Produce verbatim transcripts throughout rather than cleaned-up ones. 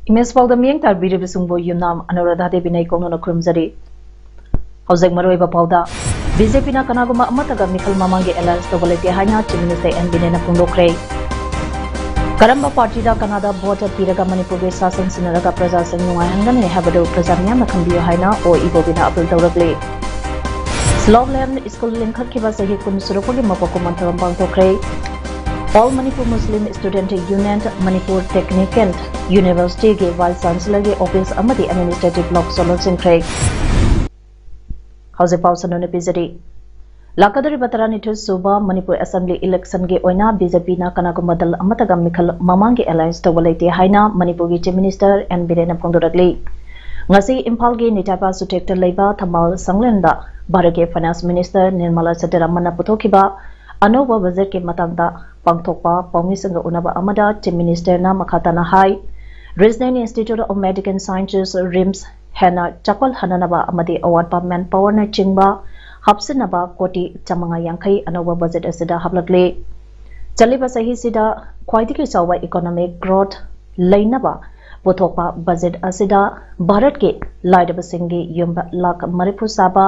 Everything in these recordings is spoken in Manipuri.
ꯏꯃꯦꯖ ꯄꯥꯎꯗ ꯃꯤꯠꯌꯦꯡ ꯇꯥꯕꯤꯔꯤꯕꯁꯤꯡꯕꯨ ꯌꯨꯝꯅꯥꯝ ꯑꯅꯨꯔꯥꯙꯥ ꯗꯦꯕꯤꯅ ꯏꯀꯣꯛꯅꯅ ꯈꯨꯔꯨꯝꯖꯔꯤ꯫ ꯍꯧꯖꯤꯛ ꯃꯔꯨꯑꯣꯏꯕ ꯄꯥꯎꯗ, ꯕꯤ ꯖꯦ ꯄꯤꯅ ꯀꯅꯥꯒꯨꯝꯕ ꯑꯃꯠꯇꯒ ꯃꯤꯈꯜ ꯃꯃꯥꯡꯒꯤ alliance ꯇꯧꯕ ꯂꯩꯇꯦ ꯍꯥꯏꯅ Chief Minister ꯑꯦꯟ ꯕꯤꯔꯦꯟꯅ ꯐꯣꯡꯗꯣꯛꯈ꯭ꯔꯦ꯫ ꯀꯔꯝꯕ ꯄꯥꯔꯇꯤꯗ ꯀꯅꯥꯗ ꯚꯣꯠ ꯄꯤꯔꯒ ꯃꯅꯤꯄꯨꯔꯒꯤ ꯁꯥꯁꯟ ꯁꯤꯟꯅꯔꯒ ꯄ꯭ꯔꯖꯥꯁꯤꯡ ꯅꯨꯡꯉꯥꯏꯍꯟꯒꯅꯤ ꯍꯥꯏꯕꯗꯨ ꯄ꯭ꯔꯖꯥ ꯃꯤꯌꯥꯝꯅ ꯈꯪꯕꯤꯌꯨ ꯍꯥꯏꯅ ꯑꯣ ꯏꯕꯣꯕꯤꯅ ꯑꯄꯤꯜ ꯇꯧꯔꯛꯂꯤ꯫ ꯁ꯭ꯂꯣꯞꯂꯦꯟ ꯁ꯭ꯀꯨꯜ ꯂꯤꯡꯈꯠꯈꯤꯕ ꯆꯍꯤ ꯀꯨꯟ ꯁꯨꯔꯛꯄꯒꯤ ꯃꯄꯣꯛ ꯀꯨꯝꯑꯣꯟ ꯊꯧꯔꯝ ꯄꯥꯡꯊꯣꯛꯈ꯭ꯔꯦ꯫ All Manipur Muslim Student Union, Manipur Technical Universityꯒꯤ Vice Chancellorꯒꯤ office ꯑꯃꯗꯤ administrative blockꯁꯨ ꯂꯣꯟꯁꯤꯟꯈ꯭ꯔꯦ꯫ ꯍꯧꯖꯤꯛ ꯄꯥꯎ ꯁꯟꯗꯣꯛꯅ ꯄꯤꯖꯔꯤ꯫ ꯂꯥꯛꯀꯗꯧꯔꯤꯕ ꯇꯔꯥꯅꯤꯊꯣꯏ ꯁꯨꯕ ꯃꯅꯤꯄꯨꯔ Assembly electionꯒꯤ ꯑꯣꯏꯅ ꯕꯤ ꯖꯦ ꯄꯤꯅ ꯀꯅꯥꯒꯨꯝꯕ ꯗꯜ ꯑꯃꯠꯇꯒ ꯃꯤꯈꯜ ꯃꯃꯥꯡꯒꯤ alliance ꯇꯧꯕ ꯂꯩꯇꯦ ꯍꯥꯏꯅ ꯃꯅꯤꯄꯨꯔꯒꯤ Chief Minister ꯑꯦꯟ ꯕꯤꯔꯦꯟꯅ ꯐꯣꯡꯗꯣꯔꯛꯂꯤ꯫ ꯉꯁꯤ ꯏꯝꯐꯥꯜꯒꯤ ꯅꯤꯇꯥꯏꯄꯥ ꯁꯨꯇꯦꯛꯇ ꯂꯩꯕ ꯊꯝꯕꯥꯜ ꯁꯪꯂꯦꯟꯗ ꯚꯥꯔꯠꯀꯤ Finance Minister ꯅꯤꯔꯃꯂꯥ ꯁꯤꯇꯥꯔꯥꯃꯟꯅ ꯄꯨꯊꯣꯛꯈꯤꯕ ꯑꯅꯧꯕ ꯕꯖꯦꯠꯀꯤ ꯃꯇꯥꯡꯗ ꯄꯥꯡꯊꯣꯛꯄ ꯄꯥꯎꯃꯤꯁꯤꯡꯒ ꯎꯅꯕ ꯑꯃꯗ Chief Ministerꯅ ꯃꯈꯥ ꯇꯥꯅ ꯍꯥꯏ, Regional Institute of Medical Sciences, RIMS, ꯍꯦꯟꯅ ꯆꯥꯎꯈꯠꯍꯟꯅꯅꯕ ꯑꯃꯗꯤ ꯑꯋꯥꯠꯄ manpowerꯅꯆꯤꯡꯕ ꯍꯥꯞꯆꯤꯟꯅꯕ ꯀꯣꯇꯤ ꯆꯥꯃꯉꯥ ꯌꯥꯡꯈꯩ ꯑꯅꯧꯕ ꯕꯖꯦꯠ ꯑꯁꯤꯗ ꯍꯥꯞꯂꯛꯂꯤ꯫ ꯆꯠꯂꯤꯕ ꯆꯍꯤꯁꯤꯗ ꯈ꯭ꯋꯥꯏꯗꯒꯤ ꯆꯥꯎꯕ economic growth ꯂꯩꯅꯕ ꯄꯨꯊꯣꯛꯄ ꯕꯖꯦꯠ ꯑꯁꯤꯗ ꯚꯥꯔꯠꯀꯤ ꯂꯥꯏꯔꯕꯁꯤꯡꯒꯤ ꯌꯨꯝ ꯂꯥꯈ ꯃꯔꯤꯐꯨ ꯁꯥꯕ,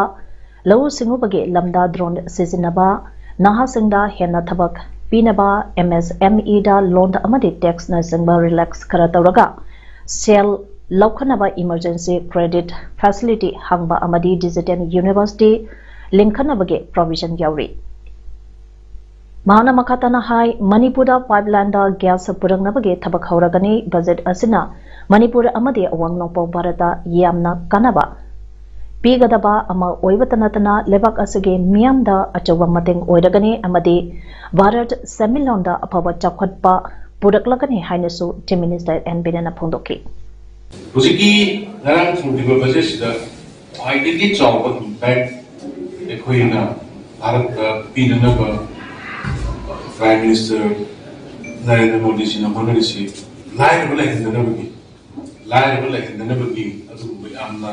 ꯂꯧꯎ ꯁꯤꯡꯎꯕꯒꯤ ꯂꯝꯗ drone ꯁꯤꯖꯤꯟꯅꯕ, ꯅꯍꯥꯁꯤꯡꯗ ꯍꯦꯟꯅ ꯊꯕꯛ ꯄꯤꯅꯕ, M S M Eꯗ loan ꯑꯃꯗꯤ taxꯅꯆꯤꯡꯕ relax ꯈꯔ ꯇꯧꯔꯒ ꯁꯦꯜ ꯂꯧꯈꯠꯅꯕ emergency credit facility ꯍꯥꯡꯕ ꯑꯃꯗꯤ digital university ꯂꯤꯡꯈꯠꯅꯕꯒꯤ provision ꯌꯥꯎꯔꯤ꯫ ꯃꯍꯥꯛꯅ ꯃꯈꯥ ꯇꯥꯅ ꯍꯥꯏ, ꯃꯅꯤꯄꯨꯔꯗ pipelineꯗ gas ꯄꯨꯔꯛꯅꯕꯒꯤ ꯊꯕꯛ ꯍꯧꯔꯒꯅꯤ꯫ ꯕꯖꯦꯠ ꯑꯁꯤꯅ ꯃꯅꯤꯄꯨꯔ ꯑꯃꯗꯤ ꯑꯋꯥꯡ ꯅꯣꯡꯄꯣꯛ ꯚꯥꯔꯠꯇ ꯌꯥꯝꯅ ꯀꯥꯟꯅꯕ ꯄꯤꯒꯗꯕ ꯑꯃ ꯑꯣꯏꯕꯇ ꯅꯠꯇꯅ ꯂꯩꯕꯥꯛ ꯑꯁꯤꯒꯤ ꯃꯤꯌꯥꯝꯗ ꯑꯆꯧꯕ ꯃꯇꯦꯡ ꯑꯣꯏꯔꯒꯅꯤ ꯑꯃꯗꯤ ꯚꯥꯔꯠ ꯁꯦꯟꯃꯤꯠꯂꯣꯟꯗ ꯑꯐꯕ ꯆꯥꯎꯈꯠꯄ ꯄꯨꯔꯛꯂꯒꯅꯤ ꯍꯥꯏꯅꯁꯨ Chief Minister N Biren ꯅ ꯐꯣꯡꯗꯣꯛꯈꯤ꯫ ꯍꯧꯖꯤꯛꯀꯤ ꯉꯔꯥꯡ ꯊꯝꯈꯤꯕ ꯕꯖꯦꯠꯁꯤꯗ ꯈ꯭ꯋꯥꯏꯗꯒꯤ ꯆꯥꯎꯕ ꯏꯝꯄꯦꯛ ꯑꯩꯈꯣꯏꯅ ꯚꯥꯔꯠꯇ ꯄꯤꯅꯅꯕ Prime Minister ꯅꯔꯦꯟꯗ꯭ꯔ ꯃꯣꯗꯤꯖꯤꯅ ꯍꯣꯠꯅꯔꯤꯁꯤ ꯂꯥꯏꯔꯕ ꯂꯩꯍꯟꯗꯅꯕꯒꯤ ꯂꯥꯏꯔꯕ ꯂꯩꯍꯟꯗꯅꯕꯒꯤ ꯑꯗꯨꯒꯨꯝꯕ ꯌꯥꯝꯅ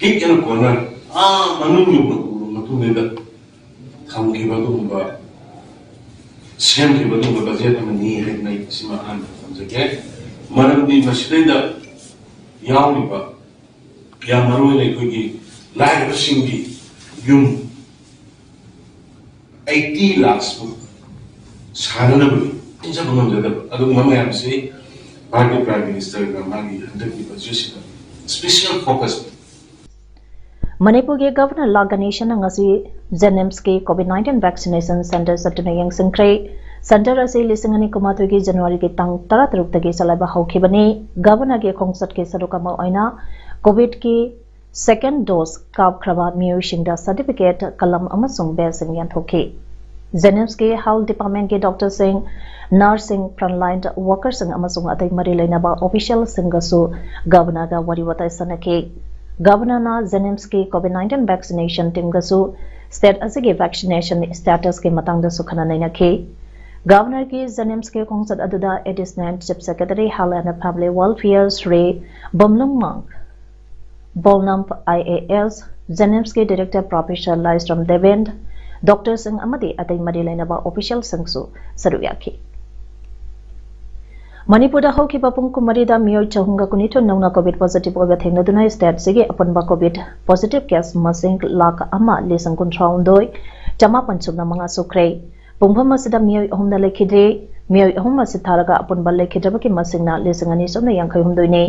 ꯀꯤꯛ ꯑꯦꯟ ꯀꯣꯔꯅꯔ ꯑꯥ ꯃꯅꯨꯡ ꯌꯧꯅ ꯎꯔꯕ ꯃꯇꯨꯡꯗ ꯊꯝꯈꯤꯕ ꯑꯗꯨꯒꯨꯝꯕ ꯁꯦꯝꯈꯤꯕ ꯑꯗꯨꯒꯨꯝꯕ ꯕꯖꯦꯠ ꯑꯃꯅꯤ ꯍꯥꯏꯗꯅ ꯑꯩ ꯁꯤꯃ ꯑꯍꯥꯟꯕ ꯊꯝꯖꯒꯦ꯫ ꯃꯔꯝꯗꯤ ꯃꯁꯤꯗꯩꯗ ꯌꯥꯎꯔꯤꯕ ꯌꯥꯝ ꯃꯔꯨꯑꯣꯏꯅ ꯑꯩꯈꯣꯏꯒꯤ ꯂꯥꯏꯔꯕꯁꯤꯡꯒꯤ ꯌꯨꯝ eighty lakhs ꯃꯨꯛ ꯁꯥꯅꯅꯕꯒꯤ ꯄꯤꯖꯕ ꯉꯝꯖꯗꯕ ꯑꯗꯨꯒꯨꯝꯕ ꯃꯌꯥꯝꯁꯤ ꯃꯥꯒꯤ Prime Minister ꯅ ꯃꯥꯒꯤ ꯍꯟꯗꯛꯀꯤ ꯕꯖꯦꯠꯁꯤꯗ special focus ꯃꯅꯤꯄꯨꯔꯒꯤ Governor ꯂꯥ ꯒꯅꯦꯁꯟꯅ ꯉꯁꯤ JNIMS ꯀꯤ COVID nineteen vaccination center ꯆꯠꯇꯨꯅ ꯌꯦꯡꯁꯤꯟꯈ꯭ꯔꯦ꯫ Center ꯑꯁꯤ ꯂꯤꯁꯤꯡ ꯑꯅꯤ ꯀꯨꯟꯃꯥꯊꯣꯏꯒꯤ ꯖꯅꯋꯥꯔꯤꯒꯤ ꯇꯥꯡ ꯇꯔꯥꯇꯔꯨꯛꯇꯒꯤ ꯆꯂꯥꯏꯕ ꯍꯧꯈꯤꯕꯅꯤ꯫ Governor ꯒꯤ ꯈꯣꯡꯆꯠꯀꯤ ꯁꯔꯨꯛ ꯑꯃ ꯑꯣꯏꯅ COVID ꯀꯤ second dose ꯀꯥꯞꯈ꯭ꯔꯕ ꯃꯤꯑꯣꯏꯁꯤꯡꯗ certificate, ꯀꯂꯝ ꯑꯃꯁꯨꯡ badge ꯁꯤꯡ ꯌꯦꯟꯊꯣꯛꯈꯤ꯫ JNIMS ꯀꯤ Health Department ꯀꯤ doctor ꯁꯤꯡ, nurse ꯁꯤꯡ, frontline worker ꯁꯤꯡ ꯑꯃꯁꯨꯡ ꯑꯇꯩ ꯃꯔꯤ ꯂꯩꯅꯕ official ꯁꯤꯡꯒꯁꯨ Governor ꯒ ꯋꯥꯔꯤ ꯋꯥꯇꯥꯏ ꯁꯥꯟꯅꯈꯤ꯫ Governor ꯅ JNIMS ꯀꯤ COVID nineteen vaccination team ꯒꯁꯨ state ꯑꯁꯤꯒꯤ vaccination status ꯀꯤ ꯃꯇꯥꯡꯗꯁꯨ ꯈꯟꯅ ꯅꯩꯅꯈꯤ꯫ Governor ꯒꯤ JNIMS ꯀꯤ ꯈꯣꯡꯆꯠ ꯑꯗꯨꯗ Additional Chief Secretary Health and Family Welfare Shri ꯕꯣꯝꯂꯨꯡꯃꯥꯡ ꯕꯣꯜꯅꯝ IAS, JNIMS ꯀꯤ Director Professor ꯂꯥꯏꯁ꯭ꯔꯝ ꯗꯦꯕꯦꯟ, doctor ꯁꯤꯡ ꯑꯃꯗꯤ ꯑꯇꯩ ꯃꯔꯤ ꯂꯩꯅꯕ official ꯁꯤꯡꯁꯨ ꯁꯔꯨꯛ ꯌꯥꯈꯤ꯫ ꯃꯅꯤꯄꯨꯔꯗ ꯍꯧꯈꯤꯕ ꯄꯨꯡ ꯀꯨꯟꯃꯔꯤꯗ ꯃꯤꯑꯣꯏ ꯆꯍꯨꯝꯒ ꯀꯨꯟꯅꯤꯊꯣꯏ ꯅꯧꯅ COVID positive ꯑꯣꯏꯕ ꯊꯦꯡꯅꯗꯨꯅ state ꯁꯤꯒꯤ ꯑꯄꯨꯟꯕ COVID positive case ꯃꯁꯤꯡ ꯂꯥꯈ ꯑꯃ ꯂꯤꯁꯤꯡ ꯀꯨꯟꯊ꯭ꯔꯥꯍꯨꯝꯗꯣꯏ ꯆꯃꯥꯄꯟ ꯁꯨꯞꯅ ꯃꯉꯥ ꯁꯨꯈ꯭ꯔꯦ꯫ ꯄꯨꯡꯐꯝ ꯑꯁꯤꯗ ꯃꯤꯑꯣꯏ ꯑꯍꯨꯝꯅ ꯂꯩꯈꯤꯗ꯭ꯔꯦ꯫ ꯃꯤꯑꯣꯏ ꯑꯍꯨꯝ ꯑꯁꯤ ꯊꯥꯔꯒ ꯑꯄꯨꯟꯕ ꯂꯩꯈꯤꯗ꯭ꯔꯕꯒꯤ ꯃꯁꯤꯡꯅ ꯂꯤꯁꯤꯡ ꯑꯅꯤ ꯆꯨꯝꯅ ꯌꯥꯡꯈꯩ ꯍꯨꯝꯗꯣꯏꯅꯤ꯫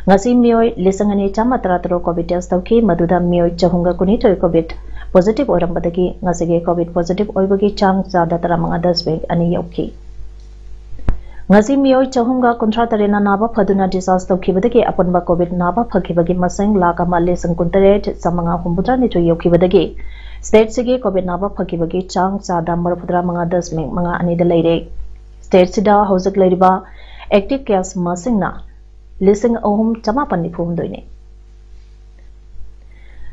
ꯉꯁꯤ ꯃꯤꯑꯣꯏ ꯂꯤꯁꯤꯡ ꯑꯅꯤ ꯆꯥꯝꯃ ꯇꯔꯥ ꯇꯔꯨꯛ COVID test ꯇꯧꯈꯤ, ꯃꯗꯨꯗ ꯃꯤꯑꯣꯏ ꯆꯍꯨꯝꯒ ꯀꯨꯟꯅꯤꯊꯣꯏ COVID positive ꯑꯣꯏꯔꯝꯕꯗꯒꯤ ꯉꯁꯤꯒꯤ COVID positive ꯑꯣꯏꯕꯒꯤ ꯆꯥꯡ ꯆꯥꯗ ꯇꯔꯥꯃꯉꯥ ꯗꯁꯃꯤꯛ ꯑꯅꯤ ꯌꯧꯈꯤ꯫ ꯉꯁꯤ ꯃꯤꯑꯣꯏ ꯆꯍꯨꯝꯒ ꯀꯨꯟꯊ꯭ꯔꯥ ꯇꯔꯦꯠꯅ ꯅꯥꯕ ꯐꯗꯨꯅ discharge ꯇꯧꯈꯤꯕꯗꯒꯤ ꯑꯄꯨꯟꯕ COVID ꯅꯥꯕ ꯐꯈꯤꯕꯒꯤ ꯃꯁꯤꯡ ꯂꯥꯈ ꯑꯃ ꯂꯤꯁꯤꯡ ꯀꯨꯟꯇꯔꯦꯠ ꯆꯥꯃꯉꯥ ꯍꯨꯝꯐꯨꯇꯔꯥ ꯅꯤꯊꯣꯏ ꯌꯧꯈꯤꯕꯗꯒꯤ state ꯁꯤꯒꯤ COVID ꯅꯥꯕ ꯐꯈꯤꯕꯒꯤ ꯆꯥꯡ ꯆꯥꯗ ꯃꯔꯤꯐꯨꯇꯔꯥ ꯃꯉꯥ ꯗꯁꯃꯤꯛ ꯃꯉꯥ ꯑꯅꯤꯗ ꯂꯩꯔꯦ꯫ State ꯁꯤꯗ ꯍꯧꯖꯤꯛ ꯂꯩꯔꯤꯕ active case ꯃꯁꯤꯡꯅ ꯂꯤꯁꯤꯡ ꯑꯍꯨꯝ ꯆꯃꯥꯄꯟ ꯅꯤꯐꯨ ꯍꯨꯝꯗꯣꯏꯅꯤ꯫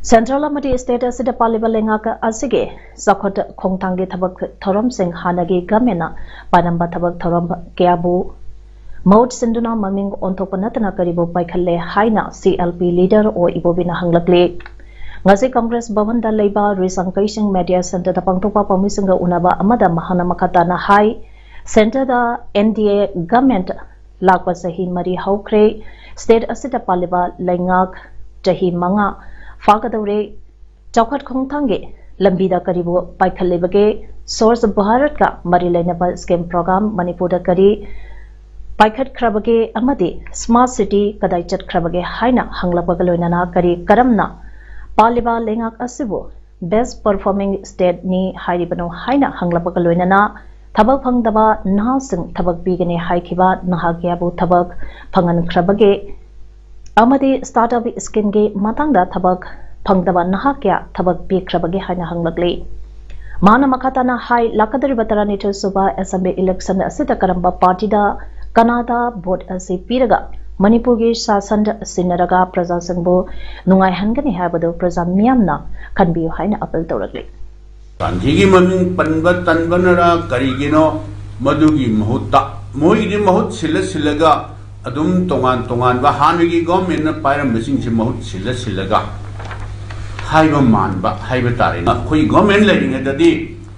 Central ꯑꯃꯗꯤ state ꯑꯁꯤꯗ ꯄꯥꯜꯂꯤꯕ ꯂꯩꯉꯥꯛ ꯑꯁꯤꯒꯤ ꯆꯥꯎꯈꯠ ꯈꯣꯡꯊꯥꯡꯒꯤ ꯊꯕꯛ ꯊꯧꯔꯝꯁꯤꯡ ꯍꯥꯟꯅꯒꯤ government ꯅ ꯄꯥꯏꯔꯝꯕ ꯊꯕꯛ ꯊꯧꯔꯝ ꯀꯌꯥꯕꯨ ꯃꯍꯨꯠ ꯁꯤꯟꯗꯨꯅ ꯃꯃꯤꯡ ꯑꯣꯟꯊꯣꯛꯄ ꯅꯠꯇꯅ ꯀꯔꯤꯕꯨ ꯄꯥꯏꯈꯠꯂꯦ ꯍꯥꯏꯅ C L P leader ꯑꯣ ꯏꯕꯣꯕꯤꯅ ꯍꯪꯂꯛꯂꯤ꯫ ꯉꯁꯤ Congress ꯚꯕꯟꯗ ꯂꯩꯕ ꯔꯤꯁꯪꯀꯩꯁꯤꯡ media centre ꯗ ꯄꯥꯡꯊꯣꯛꯄ ꯄꯥꯎꯃꯤꯁꯤꯡꯒ ꯎꯅꯕ ꯑꯃꯗ ꯃꯍꯥꯛꯅ ꯃꯈꯥ ꯇꯥꯅ ꯍꯥꯏ, centre the N D A government ꯂꯥꯛꯄ ꯆꯍꯤ ꯃꯔꯤ ꯍꯧꯈ꯭ꯔꯦ꯫ State ꯑꯁꯤꯗ ꯄꯥꯜꯂꯤꯕ ꯂꯩꯉꯥꯛ ꯆꯍꯤ ꯃꯉꯥ ꯐꯥꯒꯗꯧꯔꯦ꯫ ꯆꯥꯎꯈꯠ ꯈꯣꯡꯊꯥꯡꯒꯤ ꯂꯝꯕꯤꯗ ꯀꯔꯤꯕꯨ ꯄꯥꯏꯈꯠꯂꯤꯕꯒꯦ? Swachh Bharat ꯀ ꯃꯔꯤ ꯂꯩꯅꯕ scheme program ꯃꯅꯤꯄꯨꯔꯗ ꯀꯔꯤ ꯄꯥꯏꯈꯠꯈ꯭ꯔꯕꯒꯦ ꯑꯃꯗꯤ smart city ꯀꯗꯥꯏ ꯆꯠꯈ꯭ꯔꯕꯒꯦ ꯍꯥꯏꯅ ꯍꯪꯂꯛꯄꯒ ꯂꯣꯏꯅꯅ ꯀꯔꯤ ꯀꯔꯝꯅ ꯄꯥꯜꯂꯤꯕ ꯂꯩꯉꯥꯛ ꯑꯁꯤꯕꯨ best performing state ꯅꯤ ꯍꯥꯏꯔꯤꯕꯅꯣ ꯍꯥꯏꯅ ꯍꯪꯂꯛꯄꯒ ꯂꯣꯏꯅꯅ ꯊꯕꯛ ꯐꯪꯗꯕ ꯅꯍꯥꯁꯤꯡ ꯊꯕꯛ ꯄꯤꯒꯅꯤ ꯍꯥꯏꯈꯤꯕ ꯅꯍꯥ ꯀꯌꯥꯕꯨ ꯊꯕꯛ ꯐꯪꯍꯟꯈ꯭ꯔꯕꯒꯦ ꯑꯃꯗꯤ startup scheme ꯒꯤ ꯃꯇꯥꯡꯗ ꯊꯕꯛ ꯐꯪꯗꯕ ꯅꯍꯥ ꯀꯌꯥ ꯊꯕꯛ ꯄꯤꯈ꯭ꯔꯕꯒꯦ ꯍꯥꯏꯅ ꯍꯪꯂꯛꯂꯤ꯫ ꯃꯍꯥꯛꯅ ꯃꯈꯥ ꯇꯥꯅ ꯍꯥꯏ, ꯂꯥꯛꯀꯗꯧꯔꯤꯕ ꯇꯔꯥꯅꯤꯊꯣꯏ ꯁꯨꯕ assembly election ꯑꯁꯤꯗ ꯀꯔꯝꯕ party ꯗ ꯀꯅꯥꯗ vote ꯑꯁꯤ ꯄꯤꯔꯒ ꯃꯅꯤꯄꯨꯔꯒꯤ ꯁꯥꯁꯟ ꯁꯤꯟꯅꯔꯒ ꯄ꯭ꯔꯖꯥꯁꯤꯡꯕꯨ ꯅꯨꯡꯉꯥꯏꯍꯟꯒꯅꯤ ꯍꯥꯏꯕꯗꯨ ꯄ꯭ꯔꯖꯥ ꯃꯤꯌꯥꯝꯅ ꯈꯟꯕꯤꯌꯨ ꯍꯥꯏꯅ appeal ꯇꯧꯔꯛꯂꯤ꯫ ꯒꯥꯟꯙꯤꯒꯤ ꯃꯃꯤꯡ ꯄꯟꯕ ꯇꯟꯕꯅꯔ ꯀꯔꯤꯒꯤꯅꯣ, ꯃꯗꯨꯒꯤ ꯃꯍꯨꯠꯇ ꯃꯣꯏꯒꯤꯗꯤ ꯃꯍꯨꯠ ꯁꯤꯜꯂ ꯁꯤꯜꯂꯒ ꯑꯗꯨꯝ ꯇꯣꯉꯥꯟ ꯇꯣꯉꯥꯟꯕ ꯍꯥꯟꯅꯒꯤ government ꯅ ꯄꯥꯏꯔꯝꯕꯁꯤꯡꯁꯦ ꯃꯍꯨꯠ ꯁꯤꯜꯂ ꯁꯤꯜꯂꯒ ꯍꯥꯏꯕ ꯃꯥꯟꯕ ꯍꯥꯏꯕ ꯇꯥꯔꯦ꯫ ꯑꯩꯈꯣꯏ government ꯂꯩꯔꯤꯉꯩꯗꯗꯤ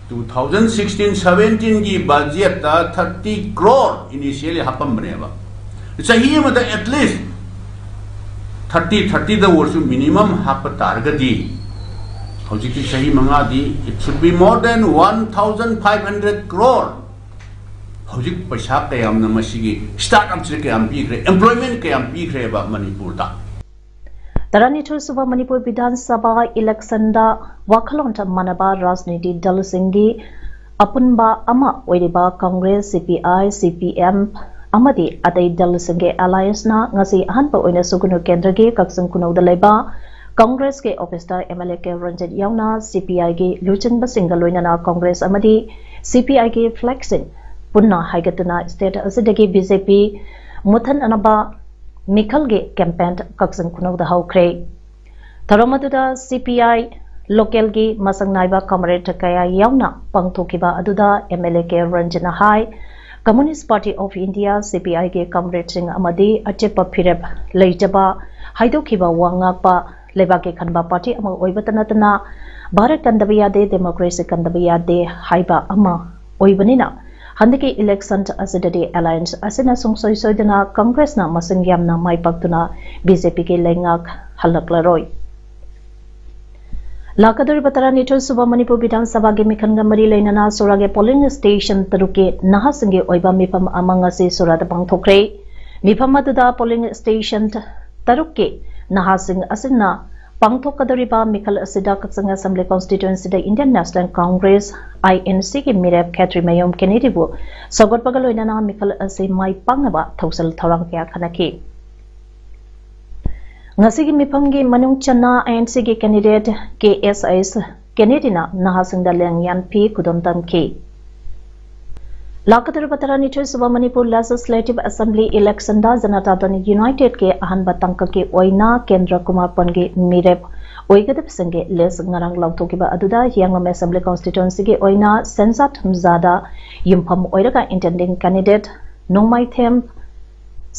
two thousand sixteen seventeen ꯒꯤ budget ꯇ thirty crore initially ꯍꯥꯞꯄꯝꯕꯅꯦꯕ꯫ ꯆꯍꯤ ꯑꯃꯗ at least thirty, thirty ꯗ ꯑꯣꯏꯔꯁꯨ minimum ꯍꯥꯞꯄ ꯇꯥꯔꯒꯗꯤ ꯍꯧꯖꯤꯛꯇꯤ ꯆꯍꯤ ꯃꯉꯥꯗꯤ it should be more than one thousand five hundred crore꯫ ꯍꯧꯖꯤꯛ ꯄꯩꯁꯥ ꯀꯌꯥꯝꯅ ꯃꯁꯤꯒꯤ startup ꯁꯦ ꯀꯌꯥꯝ ꯄꯤꯈ꯭ꯔꯦ, employment ꯀꯌꯥꯝ ꯄꯤꯈ꯭ꯔꯦꯕ ꯃꯅꯤꯄꯨꯔꯗ꯫ ꯇꯔꯥꯅꯤꯊꯣꯏ ꯁꯨꯕ ꯃꯅꯤꯄꯨꯔ ꯕꯤꯙꯥꯟ ꯁꯚꯥ election ꯗ ꯋꯥꯈꯜꯂꯣꯟ ꯆꯞ ꯃꯥꯟꯅꯕ ꯔꯥꯖꯅꯤꯇꯤ ꯗꯜꯁꯤꯡꯒꯤ ꯑꯄꯨꯟꯕ ꯑꯃ ꯑꯣꯏꯔꯤꯕ Congress, C P I, C P M ꯑꯃꯗꯤ ꯑꯇꯩ ꯗꯜꯁꯤꯡꯒꯤ alliance ꯅ ꯉꯁꯤ ꯑꯍꯥꯟꯕ ꯑꯣꯏꯅ ꯁꯨꯒꯨꯅꯨ ꯀꯦꯟꯗ꯭ꯔꯒꯤ ꯀꯛꯆꯤꯡ ꯈꯨꯅꯧꯗ ꯂꯩꯕ Congress ꯀꯤ office ꯇ M L A K Ranjit ꯌꯥꯎꯅ C P I ꯒꯤ ꯂꯨꯆꯤꯡꯕꯁꯤꯡꯒ ꯂꯣꯏꯅꯅ Congress ꯑꯃꯗꯤ C P I ꯒꯤ flag ꯁꯤꯡ ꯄꯨꯟꯅ ꯍꯥꯏꯒꯠꯇꯨꯅ state ꯑꯁꯤꯗꯒꯤ BJP ꯃꯨꯠꯊꯠꯅꯅꯕ ꯃꯤꯈꯜꯒꯤ campaign ꯀꯛꯆꯤꯡ ꯈꯨꯅꯧꯗ ꯍꯧꯈ꯭ꯔꯦ꯫ ꯊꯧꯔꯝ ꯑꯗꯨꯗ CPI localꯒꯤ ꯃꯁꯛ ꯅꯥꯏꯕ comrade ꯀꯌꯥ ꯌꯥꯎꯅ ꯄꯥꯡꯊꯣꯛꯈꯤꯕ ꯑꯗꯨꯗ MLA K ꯔꯟꯖꯟꯅ high, Communist Party of India, CPIꯒꯤ comradeꯁꯤꯡ ꯑꯃꯗꯤ ꯑꯆꯦꯠꯄ ꯐꯤꯔꯦꯞ ꯂꯩꯖꯕ, ꯍꯥꯏꯗꯣꯛꯈꯤꯕ ꯋꯥ ꯉꯥꯛꯄ, ꯂꯩꯕꯥꯛꯀꯤ ꯈꯟꯕ party ꯑꯃ ꯑꯣꯏꯕꯇ ꯅꯠꯇꯅ ꯚꯥꯔꯠ ꯀꯟꯗꯕ ꯌꯥꯗꯦ, democracy ꯀꯟꯗꯕ ꯌꯥꯗꯦ ꯍꯥꯏꯕ ꯑꯃ ꯑꯣꯏꯕꯅꯤꯅ ꯍꯟꯗꯛꯀꯤ election ꯑꯁꯤꯗꯗꯤ alliance ꯑꯁꯤꯅ ꯁꯨꯡꯁꯣꯏ ꯁꯣꯏꯗꯅ Congressꯅ ꯃꯁꯤꯡ ꯌꯥꯝꯅ ꯃꯥꯏ ꯄꯥꯛꯇꯨꯅ BJPꯒꯤ ꯂꯩꯉꯥꯛ ꯍꯜꯂꯛꯂꯔꯣꯏ꯫ ꯂꯥꯛꯀꯗꯧꯔꯤꯕ ꯇꯔꯥꯅꯤꯊꯣꯏ ꯁꯨꯕ ꯃꯅꯤꯄꯨꯔ ꯕꯤꯙꯥꯟ ꯁꯚꯥꯒꯤ ꯃꯤꯈꯜꯒ ꯃꯔꯤ ꯂꯩꯅꯅ ꯁꯣꯔꯥꯒꯤ polling stationꯒꯤ ꯅꯍꯥꯁꯤꯡꯒꯤ ꯑꯣꯏꯕ ꯃꯤꯐꯝ ꯑꯃ ꯉꯁꯤ ꯁꯣꯔꯥꯗ ꯄꯥꯡꯊꯣꯛꯈ꯭ꯔꯦ꯫ ꯃꯤꯐꯝ ꯑꯗꯨꯗ polling station ꯇꯔꯨꯛꯀꯤ ꯅꯍꯥꯁꯤꯡ ꯑꯁꯤꯅ ꯄꯥꯡꯊꯣꯛꯀꯗꯧꯔꯤꯕ ꯃꯤꯈꯜ ꯑꯁꯤꯗ ꯀꯛꯆꯤꯡ Assembly Constituencyꯗ Indian National Congress, INCꯒꯤ ꯃꯤꯔꯦꯞ ꯈꯦꯇ꯭ꯔꯤꯃꯌꯨꯝ ꯀꯦꯅꯦꯗꯤꯕꯨ ꯁꯧꯒꯠꯄꯒ ꯂꯣꯏꯅꯅ ꯃꯤꯈꯜ ꯑꯁꯤ ꯃꯥꯏ ꯄꯥꯛꯅꯕ ꯊꯧꯁꯤꯜ ꯊꯧꯔꯥꯡ ꯀꯌꯥ ꯈꯟꯅꯈꯤ꯫ ꯉꯁꯤꯒꯤ ꯃꯤꯐꯝꯒꯤ ꯃꯅꯨꯡ ꯆꯟꯅ INCꯒꯤ candidate KSS ꯀꯦꯅꯦꯗꯤꯅ ꯅꯍꯥꯁꯤꯡꯗ ꯂꯦꯡꯌꯥꯟ ꯄꯤ ꯈꯨꯗꯣꯜ ꯇꯝꯈꯤ꯫ ꯂꯥꯛꯀꯗꯧꯔꯤꯕ ꯇꯔꯥꯅꯤꯊꯣꯏ ꯁꯨꯕ ꯃꯅꯤꯄꯨꯔ Legislative Assembly electionꯗ ꯖꯅꯇꯥ ꯗꯜ Unitedꯀꯤ ꯑꯍꯥꯟꯕ ꯇꯥꯡꯀꯛꯀꯤ ꯑꯣꯏꯅ ꯀꯦꯟꯗ꯭ꯔ ꯀꯨꯃꯥꯔ ꯄꯟꯒꯤ ꯃꯤꯔꯦꯞ ꯑꯣꯏꯒꯗꯕꯁꯤꯡꯒꯤ list ꯉꯔꯥꯡ ꯂꯥꯎꯊꯣꯛꯈꯤꯕ ꯑꯗꯨꯗ ꯍꯤꯌꯥꯡꯂꯝ Assembly Constituencyꯒꯤ ꯑꯣꯏꯅ ꯁꯦꯟꯖꯥ ꯊꯨꯝꯖꯥꯗ ꯌꯨꯝꯐꯝ ꯑꯣꯏꯔꯒ intending candidate ꯅꯣꯡꯃꯥꯏꯊꯦꯝ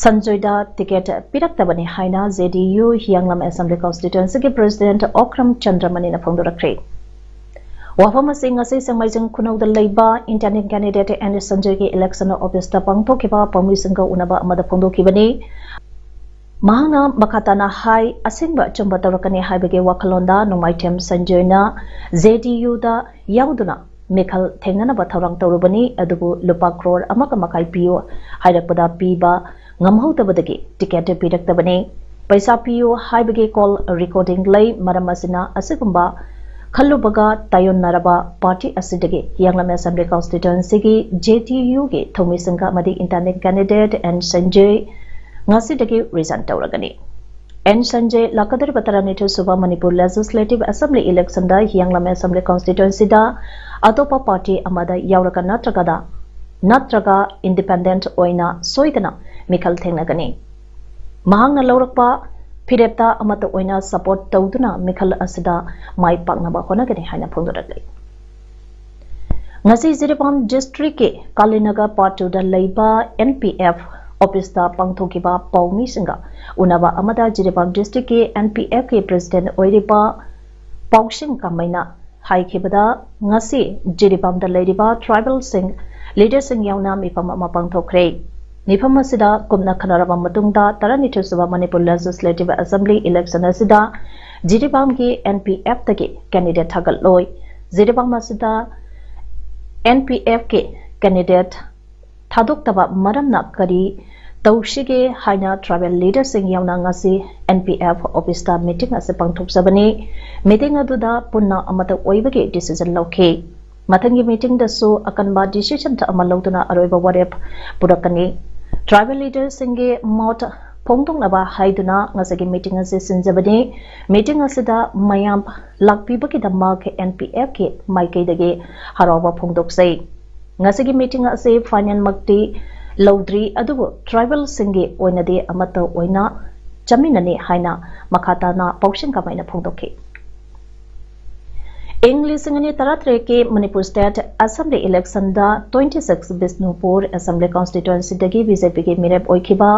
ꯁꯟꯖꯣꯏꯗ ticket ꯄꯤꯔꯛꯇꯕꯅꯤ ꯍꯥꯏꯅ JDU ꯍꯤꯌꯥꯡꯂꯝ Assembly Constituencyꯒꯤ President ꯑꯣꯀ꯭ꯔꯝ ꯆꯟꯗ꯭ꯔꯃꯅꯤꯅ ꯐꯣꯡꯗꯣꯔꯛꯈ꯭ꯔꯦ꯫ ꯋꯥꯐꯝ ꯑꯁꯤ ꯉꯁꯤ ꯁꯦꯡꯃꯥꯏꯖꯤꯡ ꯈꯨꯅꯧꯗ ꯂꯩꯕ intending candidate N ꯁꯟꯖꯣꯏꯒꯤ election officeꯇ ꯄꯥꯡꯊꯣꯛꯈꯤꯕ ꯄꯥꯎꯃꯤꯁꯤꯡꯒ ꯎꯅꯕ ꯑꯃꯗ ꯐꯣꯡꯗꯣꯛꯈꯤꯕꯅꯤ꯫ ꯃꯍꯥꯛꯅ ꯃꯈꯥ ꯇꯥꯅ ꯍꯥꯏ, ꯑꯁꯦꯡꯕ ꯑꯆꯨꯝꯕ ꯇꯧꯔꯛꯀꯅꯤ ꯍꯥꯏꯕꯒꯤ ꯋꯥꯈꯜꯂꯣꯟꯗ ꯅꯣꯡꯃꯥꯏꯊꯦꯝ ꯁꯟꯖꯣꯏꯅ JDUꯗ ꯌꯥꯎꯗꯨꯅ ꯃꯤꯈꯜ ꯊꯦꯡꯅꯅꯕ ꯊꯧꯔꯥꯡ ꯇꯧꯔꯨꯕꯅꯤ, ꯑꯗꯨꯕꯨ ꯂꯨꯄꯥ ꯀ꯭ꯔꯣꯔ ꯑꯃꯒ ꯃꯈꯥꯏ ꯄꯤꯌꯨ ꯍꯥꯏꯔꯛꯄꯗ ꯄꯤꯕ ꯉꯝꯍꯧꯗꯕꯗꯒꯤ ticket ꯄꯤꯔꯛꯇꯕꯅꯤ꯫ ꯄꯩꯁꯥ ꯄꯤꯌꯨ ꯍꯥꯏꯕꯒꯤ call recording ꯂꯩ, ꯃꯔꯝ ꯑꯁꯤꯅ ꯑꯁꯤꯒꯨꯝꯕ ꯈꯜꯂꯨꯕꯒ ꯇꯥꯏꯌꯣꯟꯅꯔꯕ party ꯑꯁꯤꯗꯒꯤ ꯍꯤꯌꯥꯡꯂꯝ Assembly Constituencyꯒꯤ JDUꯒꯤ ꯊꯧꯃꯤꯁꯤꯡꯒ ꯑꯃꯗꯤ intending candidate N ꯁꯟꯖꯣꯏ ꯉꯁꯤꯗꯒꯤ resign ꯇꯧꯔꯒꯅꯤ꯫ N ꯁꯟꯖꯣꯏ ꯂꯥꯛꯀꯗꯧꯔꯤꯕ ꯇꯔꯥꯅꯤꯊꯣꯏ ꯁꯨꯕ ꯃꯅꯤꯄꯨꯔ Legislative Assembly electionꯗ ꯍꯤꯌꯥꯡꯂꯝ Assembly Constituencyꯗ ꯑꯇꯣꯞꯄ party ꯑꯃꯗ ꯌꯥꯎꯔꯒ ꯅꯠꯇ꯭ꯔꯒꯗ ꯅꯠꯇ꯭ꯔꯒ ꯏꯟꯗꯤꯄꯦꯟꯗꯦꯟꯠ ꯑꯣꯏꯅ ꯁꯣꯏꯗꯅ ꯃꯤꯈꯜ ꯊꯦꯡꯅꯒꯅꯤ꯫ ꯃꯍꯥꯛꯅ ꯂꯧꯔꯛꯄ ꯐꯤꯔꯦꯞꯇ ꯑꯃꯠꯇ ꯑꯣꯏꯅ ꯁꯄꯣꯔꯠ ꯇꯧꯗꯨꯅ ꯃꯤꯈꯜ ꯑꯁꯤꯗ ꯃꯥꯏ ꯄꯥꯛꯅꯕ ꯍꯣꯠꯅꯒꯅꯤ ꯍꯥꯏꯅ ꯐꯣꯡꯗꯣꯔꯛꯂꯤ꯫ ꯉꯁꯤ ꯖꯤꯔꯤꯕꯥꯝ ꯗꯤꯁꯇ꯭ꯔꯤꯛꯀꯤ ꯀꯥꯂꯤꯅꯒꯔ ꯄꯥꯔꯠ ꯇꯨꯗ ꯂꯩꯕ ꯑꯦꯟ ꯄꯤ ꯑꯦꯐ ꯑꯣꯐꯤꯁꯇ ꯄꯥꯡꯊꯣꯛꯈꯤꯕ ꯄꯥꯎꯃꯤꯁꯤꯡꯒ ꯎꯅꯕ ꯑꯃꯗ ꯖꯤꯔꯤꯕꯥꯝ ꯗꯤꯁꯇ꯭ꯔꯤꯛꯀꯤ ꯑꯦꯟ ꯄꯤ ꯑꯦꯐꯀꯤ ꯄ꯭ꯔꯦꯁꯤꯗꯦꯟꯠ ꯑꯣꯏꯔꯤꯕ ꯄꯥꯎꯁꯤꯡ ꯀꯥꯃꯩꯅ ꯍꯥꯏꯈꯤꯕꯗ, ꯉꯁꯤ ꯖꯤꯔꯤꯕꯥꯝꯗ ꯂꯩꯔꯤꯕ ꯇ꯭ꯔꯥꯏꯕꯦꯜꯁꯤꯡ ꯂꯤꯗꯔꯁꯤꯡ ꯌꯥꯎꯅ ꯃꯤꯐꯝ ꯑꯃ ꯄꯥꯡꯊꯣꯛꯈ꯭ꯔꯦ꯫ ꯃꯤꯐꯝ ꯑꯁꯤꯗ ꯀꯨꯞꯅ ꯈꯟꯅꯔꯕ ꯃꯇꯨꯡꯗ ꯇꯔꯥꯅꯤꯊꯣꯏ ꯁꯨꯕ ꯃꯅꯤꯄꯨꯔ ꯂꯦꯖꯤꯁꯂꯦꯇꯤꯚ ꯑꯦꯁꯦꯝꯕ꯭ꯂꯤ ꯏꯂꯦꯛꯁꯟ ꯑꯁꯤꯗ ꯖꯤꯔꯤꯕꯥꯝꯒꯤ ꯑꯦꯟ ꯄꯤ ꯑꯦꯐꯇꯒꯤ ꯀꯦꯟꯗꯤꯗꯦꯠ ꯊꯥꯒꯠꯂꯣꯏ꯫ ꯖꯤꯔꯤꯕꯥꯝ ꯑꯁꯤꯗ ꯑꯦꯟ ꯄꯤ ꯑꯦꯐꯀꯤ ꯀꯦꯟꯗꯤꯗꯦꯠ ꯊꯥꯗꯣꯛꯇꯕ ꯃꯔꯝꯅ ꯀꯔꯤ ꯇꯧꯁꯤꯒꯦ ꯍꯥꯏꯅ ꯇ꯭ꯔꯥꯏꯕꯦꯜ ꯂꯤꯗꯔꯁꯤꯡ ꯌꯥꯎꯅ ꯉꯁꯤ ꯑꯦꯟ ꯄꯤ ꯑꯦꯐ ꯑꯣꯐꯤꯁꯇ ꯃꯤꯇꯤꯡ ꯑꯁꯤ ꯄꯥꯡꯊꯣꯛꯆꯕꯅꯤ꯫ ꯃꯤꯇꯤꯡ ꯑꯗꯨꯗ ꯄꯨꯟꯅ ꯑꯃꯠꯇ ꯑꯣꯏꯕꯒꯤ ꯗꯤꯁꯤꯖꯟ ꯂꯧꯈꯤ꯫ ꯃꯊꯪꯒꯤ ꯃꯤꯇꯤꯡꯗꯁꯨ ꯑꯀꯟꯕ ꯗꯤꯁꯤꯖꯟ ꯑꯃ ꯂꯧꯗꯨꯅ ꯑꯔꯣꯏꯕ ꯋꯥꯔꯦꯞ ꯄꯨꯔꯛꯀꯅꯤ꯫ ꯇ꯭ꯔꯥꯏꯕꯦꯜ ꯂꯤꯗꯔꯁꯤꯡꯒꯤ ꯃꯣꯠ ꯐꯣꯡꯗꯣꯛꯅꯕ ꯍꯥꯏꯗꯨꯅ ꯉꯁꯤꯒꯤ ꯃꯤꯇꯤꯡ ꯑꯁꯤ ꯁꯤꯟꯖꯕꯅꯤ꯫ ꯃꯤꯇꯤꯡ ꯑꯁꯤꯗ ꯃꯌꯥꯝ ꯂꯥꯛꯄꯤꯕꯒꯤꯗꯃꯛ ꯑꯦꯟ ꯄꯤ ꯑꯦꯐꯀꯤ ꯃꯥꯏꯀꯩꯗꯒꯤ ꯍꯔꯥꯎꯕ ꯐꯣꯡꯗꯣꯛꯆꯩ꯫ ꯉꯁꯤꯒꯤ ꯃꯤꯇꯤꯡ ꯑꯁꯤ ꯐꯥꯏꯅꯦꯜꯃꯛꯇꯤ ꯂꯧꯗ꯭ꯔꯤ, ꯑꯗꯨꯕꯨ ꯇ꯭ꯔꯥꯏꯕꯦꯜꯁꯤꯡꯒꯤ ꯑꯣꯏꯅꯗꯤ ꯑꯃꯠꯇ ꯑꯣꯏꯅ ꯆꯥꯃꯤꯟꯅꯅꯤ ꯍꯥꯏꯅ ꯃꯈꯥ ꯇꯥꯅ ꯄꯥꯎꯁꯤꯡ ꯀꯥꯃꯩꯅ ꯐꯣꯡꯗꯣꯛꯈꯤ꯫ ꯏꯪ ꯂꯤꯁꯤꯡ ꯑꯅꯤ ꯇꯔꯥꯇꯔꯦꯠꯀꯤ ꯃꯅꯤꯄꯨꯔ ꯁ꯭ꯇꯦꯠ ꯑꯦꯁꯦꯝꯕ꯭ꯂꯤ ꯏꯂꯦꯛꯁꯟꯗ ꯇ꯭ꯋꯦꯟꯇꯤ ꯁꯤꯛꯁ ꯕꯤꯁꯅꯨꯄꯨꯔ ꯑꯦꯁꯦꯝꯕ꯭ꯂꯤ ꯀꯣꯟꯁꯇꯤꯇ꯭ꯋꯦꯟꯁꯤꯗꯒꯤ ꯕꯤ ꯖꯦ ꯄꯤꯒꯤ ꯃꯤꯔꯦꯞ ꯑꯣꯏꯈꯤꯕ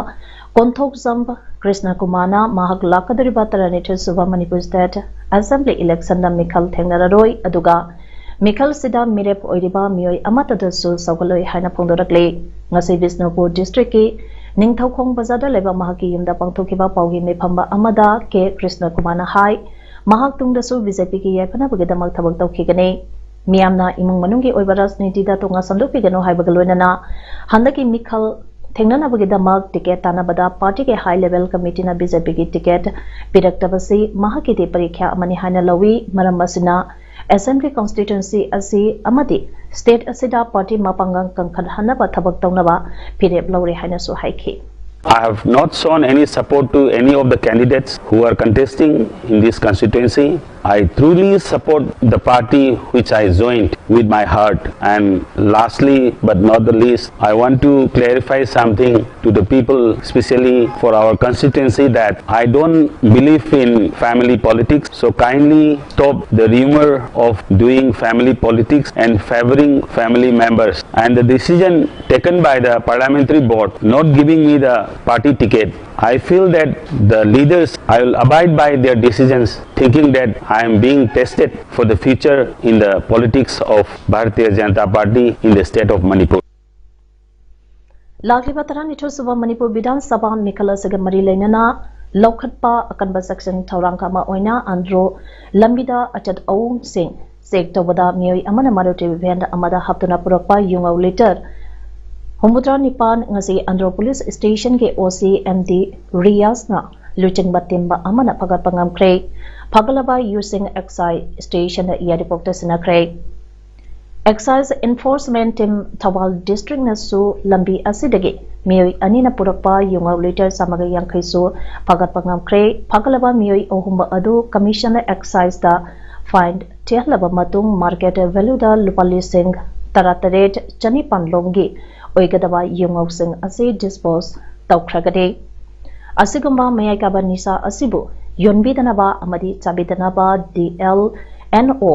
ꯀꯣꯟꯊꯣꯛꯖꯝ ꯀ꯭ꯔꯤꯁꯅ ꯀꯨꯃꯥꯔꯅ ꯃꯍꯥꯛ ꯂꯥꯛꯀꯗꯧꯔꯤꯕ ꯇꯔꯥꯅꯤꯊꯣꯏ ꯁꯨꯕ ꯃꯅꯤꯄꯨꯔ ꯁ꯭ꯇꯦꯠ ꯑꯦꯁꯦꯝꯕ꯭ꯂꯤ ꯏꯂꯦꯛꯁꯟꯗ ꯃꯤꯈꯜ ꯊꯦꯡꯅꯔꯔꯣꯏ, ꯑꯗꯨꯒ ꯃꯤꯈꯜꯁꯤꯗ ꯃꯤꯔꯦꯞ ꯑꯣꯏꯔꯤꯕ ꯃꯤꯑꯣꯏ ꯑꯃꯠꯇꯗꯁꯨ ꯁꯧꯒꯠꯂꯣꯏ ꯍꯥꯏꯅ ꯐꯣꯡꯗꯣꯔꯛꯂꯤ꯫ ꯉꯁꯤ ꯕꯤꯁꯅꯨꯄꯨꯔ ꯗꯤꯁꯇ꯭ꯔꯤꯛꯀꯤ ꯅꯤꯡꯊꯧꯈꯣꯡ ꯕꯖꯥꯔꯗ ꯂꯩꯕ ꯃꯍꯥꯛꯀꯤ ꯌꯨꯝꯗ ꯄꯥꯡꯊꯣꯛꯈꯤꯕ ꯄꯥꯎꯒꯤ ꯃꯤꯐꯝ ꯑꯃꯗ ꯀꯦ ꯀ꯭ꯔꯤꯁꯅ ꯀꯨꯃꯥꯔꯅ ꯍꯥꯏ, ꯃꯍꯥꯛ ꯇꯨꯡꯗꯁꯨ ꯕꯤ ꯖꯦ ꯄꯤꯒꯤ ꯌꯥꯏꯐꯅꯕꯒꯤꯗꯃꯛ ꯊꯕꯛ ꯇꯧꯈꯤꯒꯅꯤ꯫ ꯃꯤꯌꯥꯝꯅ ꯏꯃꯨꯡ ꯃꯅꯨꯡꯒꯤ ꯑꯣꯏꯕ ꯔꯥꯖꯅꯤꯇꯤꯗ ꯇꯣꯉꯥꯟ ꯁꯟꯗꯣꯛꯄꯤꯒꯅꯨ ꯍꯥꯏꯕꯒ ꯂꯣꯏꯅꯅ ꯍꯟꯗꯛꯀꯤ ꯃꯤꯈꯜ ꯊꯦꯡꯅꯅꯕꯒꯤꯗꯃꯛ ꯇꯤꯀꯦꯠ ꯇꯥꯟꯅꯕꯗ ꯄꯥꯔꯇꯤꯒꯤ ꯍꯥꯏ ꯂꯦꯚꯦꯜ ꯀꯃꯤꯇꯤꯅ ꯕꯤ ꯖꯦ ꯄꯤꯒꯤ ꯇꯤꯀꯦꯠ ꯄꯤꯔꯛꯇꯕꯁꯤ ꯃꯍꯥꯛꯀꯤꯗꯤ ꯄꯔꯤꯈ꯭ꯌꯥ ꯑꯃꯅꯤ ꯍꯥꯏꯅ ꯂꯧꯏ꯫ ꯃꯔꯝ ꯑꯁꯤꯅ ꯑꯦꯁꯦꯝꯕ꯭ꯂꯤ ꯀꯣꯟꯁꯇꯤꯇ꯭ꯋꯦꯟꯁꯤ ꯑꯁꯤ ꯑꯃꯗꯤ ꯁ꯭ꯇꯦꯠ ꯑꯁꯤꯗ ꯄꯥꯔꯇꯤ ꯃꯄꯥꯡꯒꯜ ꯀꯟꯈꯠꯍꯟꯅꯕ ꯊꯕꯛ ꯇꯧꯅꯕ ꯐꯤꯔꯦꯞ ꯂꯧꯔꯦ ꯍꯥꯏꯅꯁꯨ ꯍꯥꯏꯈꯤ꯫ I have not shown any support to any of the candidates who are contesting in this constituency. I truly support the party which I joined with my heart. And lastly, but not the least, I want to clarify something to the people, especially for our constituency, that I don't believe in family politics. So kindly stop the rumor of doing family politics and favoring family members. And the decision taken by the parliamentary board not giving me the party ticket, I feel that the leaders, I will abide by their decisions, thinking that I am being tested for the future in the politics of Bharatiya Janata Party in the state of Manipur. ꯂꯥꯛꯂꯤꯕ ꯇꯔꯥꯅꯤꯊꯣꯏ ꯁꯨꯕ ꯃꯅꯤꯄꯨꯔ ꯕꯤꯙꯥꯟ ꯁꯚꯥ ꯃꯤꯈꯜ ꯑꯁꯤꯒ ꯃꯔꯤ ꯂꯩꯅꯅ ꯂꯧꯈꯠꯄ ꯑꯀꯟꯕ ꯆꯦꯛꯁꯤꯟ ꯊꯧꯔꯥꯡ ꯑꯃ ꯑꯣꯏꯅ ꯑꯟꯗ꯭ꯔꯣ ꯂꯝꯕꯤꯗ ꯑꯆꯠ ꯑꯋꯣꯡꯁꯤꯡ ꯆꯦꯛ ꯇꯧꯕꯗ ꯃꯤꯑꯣꯏ ꯑꯃꯅ ꯃꯔꯨꯇꯤ ꯚꯦꯟ ꯑꯃꯗ ꯍꯥꯞꯇꯨꯅ ꯄꯨꯔꯛꯄ ꯌꯨꯉꯧ ꯂꯤꯇꯔ ꯍꯨꯝꯐꯨꯇꯔꯥ ꯅꯤꯄꯥꯟ ꯉꯁꯤ ꯑꯟꯗ꯭ꯔꯣ ꯄꯨꯂꯤꯁ ꯁ꯭ꯇꯦꯁꯟꯒꯤ ꯑꯣ ꯁꯤ ꯑꯦꯝ ꯗꯤ ꯔꯤꯌꯥꯖꯅ ꯂꯨꯆꯤꯡꯕ ꯇꯤꯝ ꯑꯃꯅ ꯐꯒꯠꯄ ꯉꯝꯈ꯭ꯔꯦ꯫ ꯐꯒꯠꯂꯕ ꯌꯨꯁꯤꯡ ꯑꯦꯛꯁꯥꯏꯖ ꯁ꯭ꯇꯦꯁꯟꯗ ꯌꯥꯏꯔꯤꯄꯣꯛꯇ ꯁꯤꯟꯅꯈ꯭ꯔꯦ꯫ ꯑꯦꯛꯁꯥꯏꯖ ꯏꯟꯐꯣꯔꯁꯃꯦꯟ ꯇꯤꯝ ꯊꯧꯕꯥꯜ ꯗꯤꯁꯇ꯭ꯔꯤꯛꯅꯁꯨ ꯂꯝꯕꯤ ꯑꯁꯤꯗꯒꯤ ꯃꯤꯑꯣꯏ ꯑꯅꯤꯅ ꯄꯨꯔꯛꯄ ꯌꯨꯉꯧ ꯂꯤꯇꯔ ꯆꯥꯝꯃꯒ ꯌꯥꯡꯈꯩꯁꯨ ꯐꯒꯠꯄ ꯉꯝꯈ꯭ꯔꯦ꯫ ꯐꯒꯠꯂꯕ ꯃꯤꯑꯣꯏ ꯑꯍꯨꯝ ꯑꯗꯨ ꯀꯃꯤꯁꯅꯔ ꯑꯦꯛꯁꯥꯏꯖꯇ ꯐꯥꯏꯟ ꯊꯤꯍꯜꯂꯕ ꯃꯇꯨꯡ ꯃꯥꯔꯀꯦꯠ ꯚꯦꯂꯨꯗ ꯂꯨꯄꯥ ꯂꯤꯁꯤꯡ ꯇꯔꯥꯇꯔꯦꯠ ꯆꯅꯤꯄꯥꯟ ꯂꯣꯝꯒꯤ ꯑꯣꯏꯒꯗꯕ ꯌꯨꯉꯧꯁꯤꯡ ꯑꯁꯤ ꯗꯤꯁꯄꯣꯖ ꯇꯧꯈ꯭ꯔꯒꯅꯤ꯫ ꯑꯁꯤꯒꯨꯝꯕ ꯃꯌꯥꯏ ꯀꯥꯕ ꯅꯤꯁꯥ ꯑꯁꯤꯕꯨ ꯌꯣꯟꯕꯤꯗꯅꯕ ꯑꯃꯗꯤ ꯆꯥꯕꯤꯗꯅꯕ ꯗꯤ ꯑꯦꯜ ꯑꯦꯟ ꯑꯣ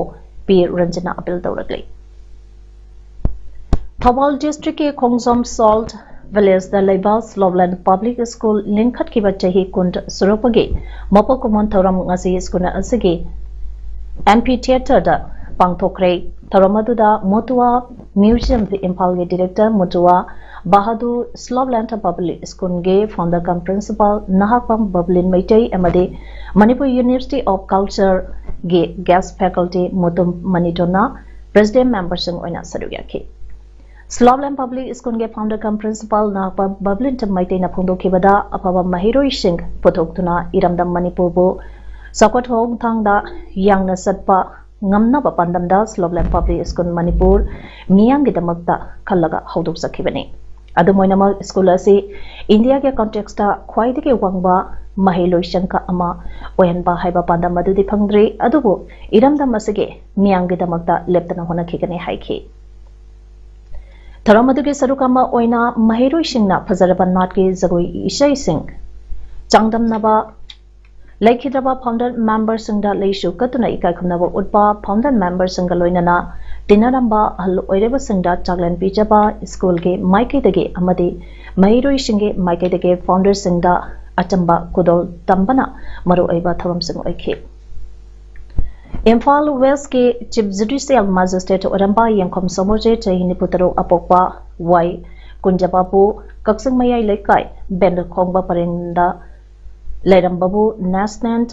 ꯄꯤ ꯔꯟꯖꯅꯥ ꯑꯄꯤꯜ ꯇꯧꯔꯛꯂꯤ꯫ ꯊꯧꯕꯥꯜ ꯗꯤꯁꯇ꯭ꯔꯤꯛꯀꯤ ꯈꯣꯡꯖꯣꯝ ꯁꯣꯜꯠ ꯚꯤꯂꯦꯖꯇ ꯂꯩꯕ ꯁ꯭ꯂꯣꯞꯂꯦꯟ ꯄꯕ꯭ꯂꯤꯛ ꯁ꯭ꯀꯨꯜ ꯂꯤꯡꯈꯠꯈꯤꯕ ꯆꯍꯤ ꯀꯨꯟ ꯁꯨꯔꯛꯄꯒꯤ ꯃꯄꯣꯛ ꯀꯨꯝꯑꯣꯟ ꯊꯧꯔꯝ ꯉꯁꯤ ꯁ꯭ꯀꯨꯜ ꯑꯁꯤꯒꯤ ꯑꯦꯝꯐꯤ ꯊꯤꯌꯦꯇꯔꯗ ꯄꯥꯡꯊꯣꯛꯈ꯭ꯔꯦ꯫ ꯊꯧꯔꯝ ꯑꯗꯨꯗ ꯃꯣꯇꯨꯋꯥ ꯃ꯭ꯌꯨꯖꯤꯌꯝ ꯏꯝꯐꯥꯜꯒꯤ ꯗꯤꯔꯦꯛꯇꯔ ꯃꯣꯇꯨꯋꯥ ꯕꯍꯥꯗꯨꯔ ꯁ꯭ꯂꯣꯞꯂꯦꯟ ꯄꯕ꯭ꯂꯤꯛ ꯁ꯭ꯀꯨꯜꯒꯤ ꯐꯥꯎꯟꯗꯔ ꯀꯝ ꯄ꯭ꯔꯤꯟꯁꯤꯄꯥꯜ ꯅꯍꯥꯛꯄꯝ ꯕꯕ꯭ꯂꯤꯟ ꯃꯩꯇꯩ ꯑꯃꯗꯤ ꯃꯅꯤꯄꯨꯔ ꯌꯨꯅꯤꯚꯔꯁꯤꯇꯤ ꯑꯣꯐ ꯀꯜꯆꯔꯒꯤ ꯒꯦꯁ ꯐꯦꯀꯜꯇꯤ ꯃꯨꯇꯨꯝ ꯃꯅꯤꯇꯣꯟꯅ ꯄ꯭ꯔꯦꯁꯤꯗꯦꯟꯠ ꯃꯦꯝꯕꯔꯁꯤꯡ ꯑꯣꯏꯅ ꯁꯔꯨꯛ ꯌꯥꯈꯤ꯫ ꯁ꯭ꯂꯣꯞꯂꯦꯟ ꯄꯕ꯭ꯂꯤꯛ ꯁ꯭ꯀꯨꯜꯒꯤ ꯐꯥꯎꯟꯗꯔ ꯀꯝ ꯄ꯭ꯔꯤꯟꯁꯤꯄꯥꯜ ꯅꯍꯥꯛꯄꯝ ꯕꯕ꯭ꯂꯤꯟ ꯃꯩꯇꯩꯅ ꯐꯣꯡꯗꯣꯛꯈꯤꯕꯗ ꯑꯐꯕ ꯃꯍꯩꯔꯣꯏꯁꯤꯡ ꯄꯨꯊꯣꯛꯇꯨꯅ ꯏꯔꯝꯗꯝ ꯃꯅꯤꯄꯨꯔꯕꯨ ꯆꯥꯎꯈꯠ ꯊꯧꯑꯣꯡ ꯊꯥꯡꯗ ꯌꯥꯡꯅ ꯆꯠꯄ ꯉꯝꯅꯕ ꯄꯥꯟꯗꯝꯗ ꯁ꯭ꯂꯣꯞꯂꯦꯟ ꯄꯕ꯭ꯂꯤꯛ ꯁ꯭ꯀꯨꯜ ꯃꯅꯤꯄꯨꯔ ꯃꯤꯌꯥꯝꯒꯤꯗꯃꯛꯇ ꯈꯜꯂꯒ ꯍꯧꯗꯣꯛꯆꯈꯤꯕꯅꯤ꯫ ꯑꯗꯨꯝ ꯑꯣꯏꯅꯃꯛ, ꯁ꯭ꯀꯨꯜ ꯑꯁꯤ ꯏꯟꯗꯤꯌꯥꯒꯤ ꯀꯣꯟꯇꯦꯛꯁꯇ ꯈ꯭ꯋꯥꯏꯗꯒꯤ ꯋꯥꯡꯕ ꯃꯍꯩꯂꯣꯏꯁꯪ ꯑꯃ ꯑꯣꯏꯍꯟꯕ ꯍꯥꯏꯕ ꯄꯥꯟꯗꯝ ꯑꯗꯨꯗꯤ ꯐꯪꯗ꯭ꯔꯤ, ꯑꯗꯨꯕꯨ ꯏꯔꯝꯗꯝ ꯑꯁꯤꯒꯤ ꯃꯤꯌꯥꯝꯒꯤꯗꯃꯛꯇ ꯂꯦꯞꯇꯅ ꯍꯣꯠꯅꯈꯤꯒꯅꯤ ꯍꯥꯏꯈꯤ꯫ ꯊꯧꯔꯝ ꯑꯗꯨꯒꯤ ꯁꯔꯨꯛ ꯑꯃ ꯑꯣꯏꯅ ꯃꯍꯩꯔꯣꯏꯁꯤꯡꯅ ꯐꯖꯔꯕ ꯅꯥꯠꯀꯤ ꯖꯒꯣꯏ ꯏꯁꯩꯁꯤꯡ ꯆꯥꯡꯗꯝꯅꯕ, ꯂꯩꯈꯤꯗ꯭ꯔꯕ ꯐꯥꯎꯟꯗꯔ ꯃꯦꯝꯕꯔꯁꯤꯡꯗ ꯂꯩꯁꯨ ꯀꯠꯇꯨꯅ ꯏꯀꯥꯏ ꯈꯨꯝꯅꯕ ꯎꯠꯄ, ꯐꯥꯎꯟꯗꯔ ꯃꯦꯝꯕꯔꯁꯤꯡꯒ ꯂꯣꯏꯅꯅ ꯇꯤꯟꯅꯔꯝꯕ ꯑꯍꯜ ꯑꯣꯏꯔꯕꯁꯤꯡꯗ ꯆꯥꯛꯂꯦꯟ ꯄꯤꯖꯕ, ꯁ꯭ꯀꯨꯜꯒꯤ ꯃꯥꯏꯀꯩꯗꯒꯤ ꯑꯃꯗꯤ ꯃꯍꯩꯔꯣꯏꯁꯤꯡꯒꯤ ꯃꯥꯏꯀꯩꯗꯒꯤ ꯐꯥꯎꯟꯗꯔꯁꯤꯡꯗ ꯑꯆꯝꯕ ꯈꯨꯗꯣꯜ ꯇꯝꯕꯅ ꯃꯔꯨꯑꯣꯏꯕ ꯊꯧꯔꯝꯁꯤꯡ ꯑꯣꯏꯈꯤ꯫ ꯏꯝꯐꯥꯜ ꯋꯦꯁꯀꯤ ꯆꯤꯐ ꯖꯨꯗꯤꯁꯤꯌꯦꯜ ꯃꯦꯖꯤꯁꯇ꯭ꯔꯦꯠ ꯑꯣꯏꯔꯝꯕ ꯌꯦꯡꯈꯣꯝ ꯁꯣꯃꯣꯔꯖꯤꯠ, ꯆꯍꯤ ꯅꯤꯐꯨ ꯇꯔꯨꯛ, ꯑꯄꯣꯛꯄ, ꯋꯥꯏ ꯀꯨꯟꯖꯕꯥꯕꯨ, ꯀꯛꯆꯤꯡ ꯃꯌꯥꯏ ꯂꯩꯀꯥꯏ ꯕꯦꯟꯗ ꯈꯣꯡꯕ ꯄꯔꯦꯡꯗ ꯂꯩꯔꯝꯕꯕꯨ ꯅꯦꯁꯅꯦꯜ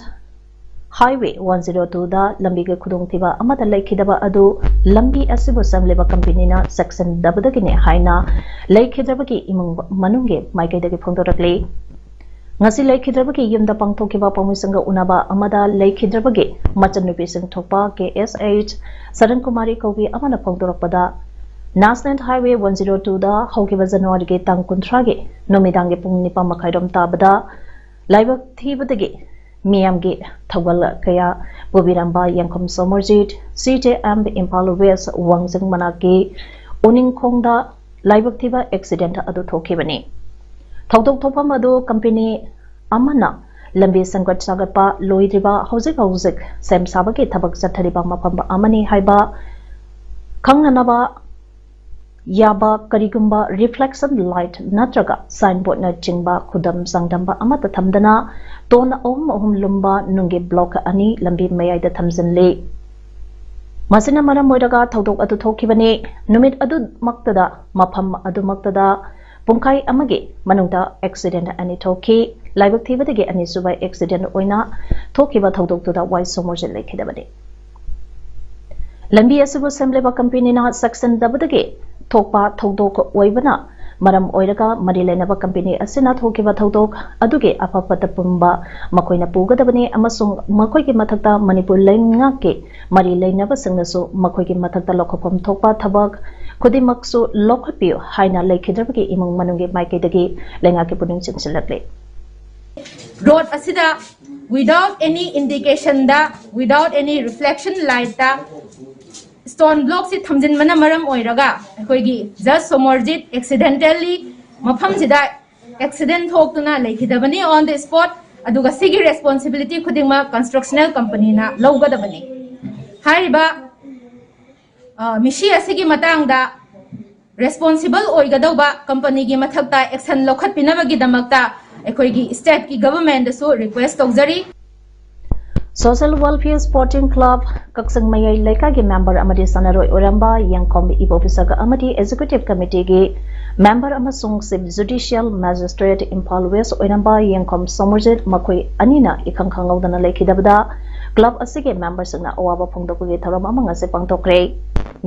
ꯍꯥꯏꯋꯦ ꯋꯥꯟ ꯖꯤꯔꯣ ꯇꯨꯗ ꯂꯝꯕꯤꯒꯤ ꯈꯨꯗꯣꯡꯊꯤꯕ ꯑꯃꯠꯇ ꯂꯩꯈꯤꯗꯕ ꯑꯗꯨ ꯂꯝꯕꯤ ꯑꯁꯤꯕꯨ ꯁꯦꯝꯂꯤꯕ ꯀꯝꯄꯦꯅꯤꯅ ꯆꯦꯛꯁꯤꯟꯗꯕꯗꯒꯤꯅꯤ ꯍꯥꯏꯅ ꯂꯩꯈꯤꯗ꯭ꯔꯕꯒꯤ ꯏꯃꯨꯡ ꯃꯅꯨꯡꯒꯤ ꯃꯥꯏꯀꯩꯗꯒꯤ ꯐꯣꯡꯗꯣꯔꯛꯂꯤ꯫ ꯉꯁꯤ ꯂꯩꯈꯤꯗ꯭ꯔꯕꯒꯤ ꯌꯨꯝꯗ ꯄꯥꯡꯊꯣꯛꯈꯤꯕ ꯄꯥꯎꯃꯤꯁꯤꯡꯒ ꯎꯅꯕ ꯑꯃꯗ ꯂꯩꯈꯤꯗ꯭ꯔꯕꯒꯤ ꯃꯆꯟꯅꯨꯄꯤꯁꯤꯡ ꯊꯣꯛꯄ ꯀꯦ ꯑꯦꯁ ꯑꯩꯆ ꯁꯔꯟ ꯀꯨꯃꯥꯔꯤ ꯀꯧꯕꯤ ꯑꯃꯅ ꯐꯣꯡꯗꯣꯔꯛꯄꯗ, ꯅꯦꯁꯅꯦꯜ ꯍꯥꯏꯋꯦ ꯋꯥꯟ ꯖꯤꯔꯣ ꯇꯨꯗ ꯍꯧꯈꯤꯕ ꯖꯅꯋꯥꯔꯤꯒꯤ ꯇꯥꯡ ꯀꯨꯟꯊ꯭ꯔꯥꯒꯤ ꯅꯨꯃꯤꯗꯥꯡꯒꯤ ꯄꯨꯡ ꯅꯤꯄꯥꯟ ꯃꯈꯥꯏꯔꯣꯝ ꯇꯥꯕꯗ ꯂꯥꯏꯕꯛ ꯊꯤꯕꯗꯒꯤ ꯃꯤꯌꯥꯝꯒꯤ ꯊꯧꯒꯜ ꯀꯌꯥ ꯄꯨꯕꯤꯔꯝꯕ ꯌꯦꯡꯈꯣꯝ ꯁꯣꯃꯣꯔꯖꯤꯠ, ꯁꯤ ꯖꯦ ꯑꯦꯝ ꯏꯝꯐꯥꯜ ꯋꯦꯁ ꯋꯥꯡꯖꯤꯡ ꯃꯅꯥꯛꯀꯤ ꯎꯅꯤꯡꯈꯣꯡꯗ ꯂꯥꯏꯕꯛ ꯊꯤꯕ ꯑꯦꯛꯁꯤꯗꯦꯟꯠ ꯑꯗꯨ ꯊꯣꯛꯈꯤꯕꯅꯤ꯫ ꯊꯧꯗꯣꯛ ꯊꯣꯛꯐꯝ ꯑꯗꯨ ꯀꯝꯄꯦꯅꯤ ꯑꯃꯅ ꯂꯝꯕꯤ ꯁꯦꯝꯒꯠ ꯁꯥꯒꯠꯄ ꯂꯣꯏꯗ꯭ꯔꯤꯕ, ꯍꯧꯖꯤꯛ ꯍꯧꯖꯤꯛ ꯁꯦꯝ ꯁꯥꯕꯒꯤ ꯊꯕꯛ ꯆꯠꯊꯔꯤꯕ ꯃꯐꯝ ꯑꯃꯅꯤ ꯍꯥꯏꯕ ꯈꯪꯅꯅꯕ ꯌꯥꯕ ꯀꯔꯤꯒꯨꯝꯕ ꯔꯤꯐ꯭ꯂꯦꯛꯁꯟ ꯂꯥꯏꯠ ꯅꯠꯇ꯭ꯔꯒ ꯁꯥꯏꯟꯕꯣꯔꯗꯅꯆꯤꯡꯕ ꯈꯨꯗꯝ ꯆꯥꯡꯗꯝꯕ ꯑꯃꯠꯇ ꯊꯝꯗꯅ ꯇꯣꯟ ꯑꯍꯨꯝ ꯑꯍꯨꯝ ꯂꯨꯝꯕ ꯅꯨꯡꯒꯤ ꯕ꯭ꯂꯣꯛ ꯑꯅꯤ ꯂꯝꯕꯤ ꯃꯌꯥꯏꯗ ꯊꯝꯖꯤꯜꯂꯤ꯫ ꯃꯁꯤꯅ ꯃꯔꯝ ꯑꯣꯏꯔꯒ ꯊꯧꯗꯣꯛ ꯑꯗꯨ ꯊꯣꯛꯈꯤꯕꯅꯤ꯫ ꯅꯨꯃꯤꯠ ꯑꯗꯨꯃꯛꯇꯗ ꯃꯐꯝ ꯑꯗꯨꯃꯛꯇꯗ ꯄꯨꯡꯈꯥꯏ ꯑꯃꯒꯤ ꯃꯅꯨꯡꯗ ꯑꯦꯛꯁꯤꯗꯦꯟꯠ ꯑꯅꯤ ꯊꯣꯛꯈꯤ꯫ ꯂꯥꯏꯕꯛ ꯊꯤꯕꯗꯒꯤ ꯑꯅꯤꯁꯨꯕ ꯑꯦꯛꯁꯤꯗꯦꯟꯠ ꯑꯣꯏꯅ ꯊꯣꯛꯈꯤꯕ ꯊꯧꯗꯣꯛꯇꯨꯗ ꯋꯥꯏ ꯁꯣꯃꯣꯔꯖꯤꯠ ꯂꯩꯈꯤꯗꯕꯅꯤ꯫ ꯂꯝꯕꯤ ꯑꯁꯤꯕꯨ ꯁꯦꯝꯂꯤꯕ ꯀꯝꯄꯦꯅꯤꯅ ꯆꯦꯛꯁꯤꯟꯗꯕꯗꯒꯤ ꯊꯣꯛꯄ ꯊꯧꯗꯣꯛ ꯑꯣꯏꯕꯅ ꯃꯔꯝ ꯑꯣꯏꯔꯒ ꯃꯔꯤ ꯂꯩꯅꯕ ꯀꯝꯄꯦꯅꯤ ꯑꯁꯤꯅ ꯊꯣꯛꯈꯤꯕ ꯊꯧꯗꯣꯛ ꯑꯗꯨꯒꯤ ꯑꯐ ꯐꯠꯇ ꯄꯨꯝꯕ ꯃꯈꯣꯏꯅ ꯄꯨꯒꯗꯕꯅꯤ ꯑꯃꯁꯨꯡ ꯃꯈꯣꯏꯒꯤ ꯃꯊꯛꯇ ꯃꯅꯤꯄꯨꯔ ꯂꯩꯉꯥꯛꯀꯤ ꯃꯔꯤ ꯂꯩꯅꯕꯁꯤꯡꯅꯁꯨ ꯃꯈꯣꯏꯒꯤ ꯃꯊꯛꯇ ꯂꯧꯈꯠꯐꯝ ꯊꯣꯛꯄ ꯊꯕꯛ ꯈꯨꯗꯤꯡꯃꯛꯁꯨ ꯂꯧꯈꯠꯄꯤꯌꯨ ꯍꯥꯏꯅ ꯂꯩꯈꯤꯗ꯭ꯔꯕꯒꯤ ꯏꯃꯨꯡ ꯃꯅꯨꯡꯒꯤ ꯃꯥꯏꯀꯩꯗꯒꯤ ꯂꯩꯉꯥꯛꯀꯤ ꯄꯨꯛꯅꯤꯡ ꯆꯤꯡꯁꯤꯜꯂꯛꯂꯤ꯫ Road ꯑꯁꯤꯗ without any indication ꯗ, without any reflection light ꯇ stone block ꯁꯤ ꯊꯝꯖꯤꯟꯕꯅ ꯃꯔꯝ ꯑꯣꯏꯔꯒ ꯑꯩꯈꯣꯏꯒꯤ Judge ꯁꯣꯃꯔꯖꯤꯠ accidentally ꯃꯐꯝꯁꯤꯗ accident ꯊꯣꯛꯇꯨꯅ ꯂꯩꯈꯤꯗꯕꯅꯤ on the spot꯫ ꯑꯗꯨꯒ ꯁꯤꯒꯤ responsibility ꯈꯨꯗꯤꯡꯃꯛ constructional company ꯅ ꯂꯧꯒꯗꯕꯅꯤ꯫ ꯍꯥꯏꯔꯤꯕ ꯑ, ꯃꯤꯁꯤ ꯑꯁꯤꯒꯤ ꯃꯇꯥꯡꯗ responsible ꯑꯣꯏꯒꯗꯧꯕ company ꯒꯤ ꯃꯊꯛꯇ action ꯂꯧꯈꯠꯄꯤꯅꯕꯒꯤꯗꯃꯛꯇ ꯑꯩꯈꯣꯏꯒꯤ state ꯀꯤ government ꯗꯁꯨ request ꯇꯧꯖꯔꯤ꯫ Social Welfare Sporting Club ꯀꯛꯆꯤꯡ ꯃꯌꯥꯏ ꯂꯩꯀꯥꯏꯒꯤ member ꯑꯃꯗꯤ ꯁꯥꯟꯅꯔꯣꯏ ꯑꯣꯏꯔꯝꯕ ꯌꯦꯡꯈꯣꯝ ꯏꯕꯣꯕꯤꯁꯛ ꯑꯃꯗꯤ executive committee ꯒꯤ member ꯑꯃꯁꯨꯡ Chief Judicial Magistrate Imphal West ꯑꯣꯏꯔꯝꯕ ꯌꯦꯡꯈꯣꯝ ꯁꯣꯃꯔꯖꯤꯠ ꯃꯈꯣꯏ ꯑꯅꯤꯅ ꯏꯈꯪ ꯈꯪꯍꯧꯗꯅ ꯂꯩꯈꯤꯗꯕꯗ club ꯑꯁꯤꯒꯤ member ꯁꯤꯡꯅ ꯑꯋꯥꯕ ꯐꯣꯡꯗꯣꯛꯄꯒꯤ ꯊꯧꯔꯝ ꯑꯃ ꯉꯁꯤ ꯄꯥꯡꯊꯣꯛꯈ꯭ꯔꯦ꯫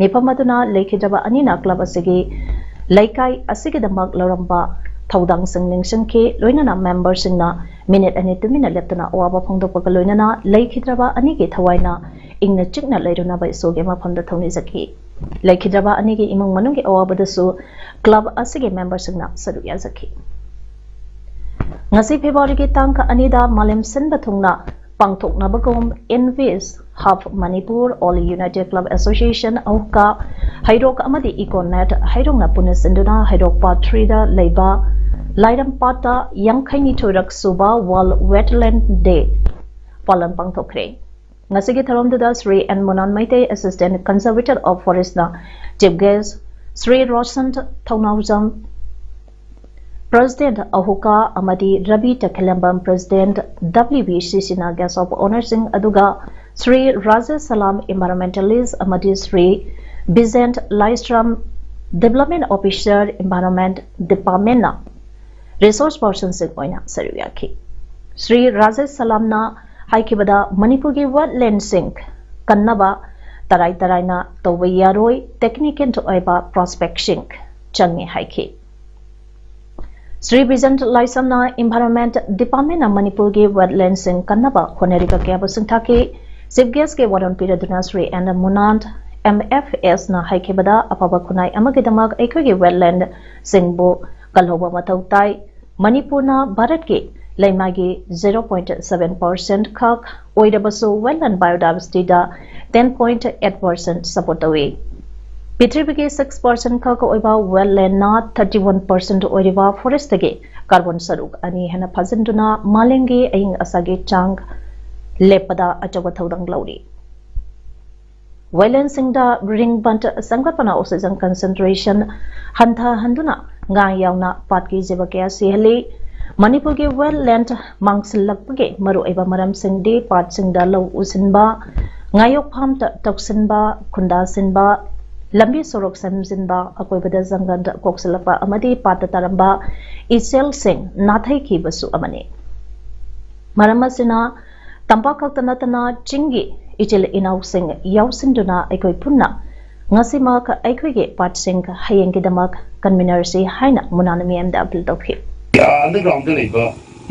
ꯃꯤꯐꯝ ꯑꯗꯨꯅ ꯂꯩꯈꯤꯗ꯭ꯔꯕ ꯑꯅꯤꯅ club ꯑꯁꯤꯒꯤ ꯂꯩꯀꯥꯏ ꯑꯁꯤꯒꯤꯗꯃꯛ ꯂꯧꯔꯝꯕ ꯊꯧꯗꯥꯡꯁꯤꯡ ꯅꯤꯡꯁꯤꯡꯈꯤ꯫ ꯂꯣꯏꯅꯅ member ꯁꯤꯡꯅ minute ꯑꯅꯤ ꯇꯨꯃꯤꯟꯅ ꯂꯦꯞꯇꯨꯅ ꯑꯋꯥꯕ ꯐꯣꯡꯗꯣꯛꯄꯒ ꯂꯣꯏꯅꯅ ꯂꯩꯈꯤꯗ꯭ꯔꯕ ꯑꯅꯤꯒꯤ ꯊꯋꯥꯏꯅ ꯏꯪꯅ ꯆꯤꯛꯅ ꯂꯩꯔꯨꯅꯕ ꯏꯁꯣꯔꯒꯤ ꯃꯐꯝꯗ ꯊꯧꯅꯤꯖꯈꯤ꯫ ꯂꯩꯈꯤꯗ꯭ꯔꯕ ꯑꯅꯤꯒꯤ ꯏꯃꯨꯡ ꯃꯅꯨꯡꯒꯤ ꯑꯋꯥꯕꯗꯁꯨ club ꯑꯁꯤꯒꯤ member ꯁꯤꯡꯅ ꯁꯔꯨꯛ ꯌꯥꯖꯈꯤ꯫ ꯉꯁꯤ February ꯒꯤ ꯇꯥꯡ ꯑꯅꯤꯗ ꯃꯥꯂꯦꯝ ꯁꯤꯟꯕ ꯊꯨꯡꯅ ꯄꯥꯡꯊꯣꯛꯅꯕꯒꯨꯝ Envis Hub Manipur, All United Club Association, ꯑꯍꯨꯀꯥ, ꯍꯩꯔꯣꯛ ꯑꯃꯗꯤ Econet ꯍꯩꯔꯣꯛꯅ ꯄꯨꯟꯅ ꯁꯤꯟꯗꯨꯅ ꯍꯩꯔꯣꯛ Part three ꯗ ꯂꯩꯕ ꯂꯥꯏꯔꯝꯄꯥꯠꯇ ꯌꯥꯡꯈꯩꯅꯤꯊꯣꯏꯔꯛ ꯁꯨꯕ World Wetland Day ꯄꯥꯂꯟ ꯄꯥꯡꯊꯣꯛꯈ꯭ꯔꯦ꯫ ꯉꯁꯤꯒꯤ ꯊꯧꯔꯝꯗꯨꯗ Shri N Munan Meitei, Assistant Conservator of Forest ꯅ chief guest, Shri Roshan Thounaojam, President ꯑꯍꯨꯀꯥ ꯑꯃꯗꯤ Rabi ꯇꯈꯦꯂꯝꯕꯝ, President W B C C ꯅ guest of honour ꯁꯤꯡ, ꯑꯗꯨꯒ ꯁ꯭ꯔꯤ ꯔꯥꯖꯦꯁ ꯁꯂꯥꯝ, Environmentalist, ꯑꯃꯗꯤ ꯁ꯭ꯔꯤ ꯕꯤꯖꯦꯟ ꯂꯥꯏꯁ꯭ꯔꯝ, Development Officer, Environment Department ꯅ resource person ꯁꯤꯡ ꯑꯣꯏꯅ ꯁꯔꯨꯛ ꯌꯥꯈꯤ꯫ ꯁ꯭ꯔꯤ ꯔꯥꯖꯦꯁ ꯁꯂꯥꯝꯅ ꯍꯥꯏꯈꯤꯕꯗ, ꯃꯅꯤꯄꯨꯔꯒꯤ wetland ꯁꯤꯡ ꯀꯟꯅꯕ ꯇꯔꯥꯏ ꯇꯔꯥꯏꯅ ꯇꯧꯕ ꯌꯥꯔꯣꯏ, technical ꯑꯣꯏꯕ prospect ꯁꯤꯡ ꯆꯪꯉꯤ ꯍꯥꯏꯈꯤ꯫ ꯁ꯭ꯔꯤ ꯕꯤꯖꯟ ꯂꯥꯏꯁ꯭ꯔꯝꯅ Environment Department ꯅ ꯃꯅꯤꯄꯨꯔꯒꯤ wetland ꯁꯤꯡ ꯀꯟꯅꯕ ꯍꯣꯠꯅꯔꯤꯕ ꯀꯌꯥꯕꯨ ꯁꯤꯡꯊꯥꯈꯤ꯫ Chief guest ꯀꯤ ꯋꯥꯔꯣꯜ ꯄꯤꯔꯗꯨꯅ Shri N Munan, M F S ꯅ ꯍꯥꯏꯈꯤꯕꯗ, ꯑꯐꯕ ꯈꯨꯟꯅꯥꯏ ꯑꯃꯒꯤꯗꯃꯛ ꯑꯩꯈꯣꯏꯒꯤ wetland ꯁꯤꯡꯕꯨ ꯀꯜꯍꯧꯕ ꯃꯊꯧ ꯇꯥꯏ꯫ ꯃꯅꯤꯄꯨꯔꯅ ꯚꯥꯔꯠꯀꯤ ꯂꯩꯃꯥꯏꯒꯤ zero point seven percent ꯈꯛ ꯑꯣꯏꯔꯕꯁꯨ, wetland biodiversity ꯗ ten point eight percent support ꯇꯧꯏ꯫ ꯄ꯭ꯔꯤꯊꯤꯕꯤꯒꯤ six percent ꯈꯛ ꯑꯣꯏꯕ wetland ꯅ thirty one percent ꯑꯣꯏꯔꯤꯕ forest ꯇꯒꯤ carbon ꯁꯔꯨꯛ ꯑꯅꯤ ꯍꯦꯟꯅ ꯐꯥꯖꯤꯟꯗꯨꯅ ꯃꯥꯂꯦꯝꯒꯤ ꯑꯏꯪ ꯑꯁꯥꯒꯤ ꯆꯥꯡ ꯂꯦꯞꯄꯗ ꯑꯆꯧꯕ ꯊꯧꯗꯥꯡ ꯂꯧꯔꯤ꯫ Wetland ꯁꯤꯡꯗ ring bunt ꯁꯦꯝꯒꯠꯄꯅ oxygen concentration ꯍꯟꯊꯍꯟꯗꯨꯅ ꯉꯥ ꯌꯥꯎꯅ ꯄꯥꯠꯀꯤ ꯖꯤꯕ ꯀꯌꯥ ꯁꯤꯍꯜꯂꯤ꯫ ꯃꯅꯤꯄꯨꯔꯒꯤ wetland ꯃꯥꯡꯁꯤꯜꯂꯛꯄꯒꯤ ꯃꯔꯨꯑꯣꯏꯕ ꯃꯔꯝꯁꯤꯡꯗꯤ ꯄꯥꯠꯁꯤꯡꯗ ꯂꯧ ꯎꯁꯤꯟꯕ, ꯉꯥꯌꯣꯛ ꯐꯥꯝ ꯇ-, ꯇꯧꯁꯤꯟꯕ, ꯈꯨꯟꯗꯥꯁꯤꯟꯕ, ꯂꯝꯕꯤ ꯁꯣꯔꯣꯛ ꯁꯦꯝꯖꯤꯟꯕ, ꯑꯀꯣꯏꯕꯗ ꯖꯪꯒꯜ ꯀꯣꯛꯁꯤꯜꯂꯛꯄ ꯑꯃꯗꯤ ꯄꯥꯠꯇ ꯇꯥꯔꯝꯕ ꯏꯆꯦꯜꯁꯤꯡ ꯅꯥꯊꯩꯈꯤꯕꯁꯨ ꯑꯃꯅꯤ꯫ ꯃꯔꯝ ꯑꯁꯤꯅ ꯇꯝꯄꯥꯛ ꯈꯛꯇ ꯅꯠꯇꯅ ꯆꯤꯡꯒꯤ ꯏꯆꯤꯜ ꯏꯅꯥꯎꯁꯤꯡ ꯌꯥꯎꯁꯤꯟꯗꯨꯅ ꯑꯩꯈꯣꯏ ꯄꯨꯟꯅ ꯉꯁꯤꯃꯛ ꯑꯩꯈꯣꯏꯒꯤ ꯄꯥꯠꯁꯤꯡ ꯍꯌꯦꯡꯒꯤꯗꯃꯛ ꯀꯟꯃꯤꯟꯅꯔꯁꯤ ꯍꯥꯏꯅ ꯃꯨꯅꯥꯅ ꯃꯤꯌꯥꯝꯗ ꯑꯄꯤꯜ ꯇꯧꯈꯤ꯫ Underground ꯗ ꯂꯩꯕ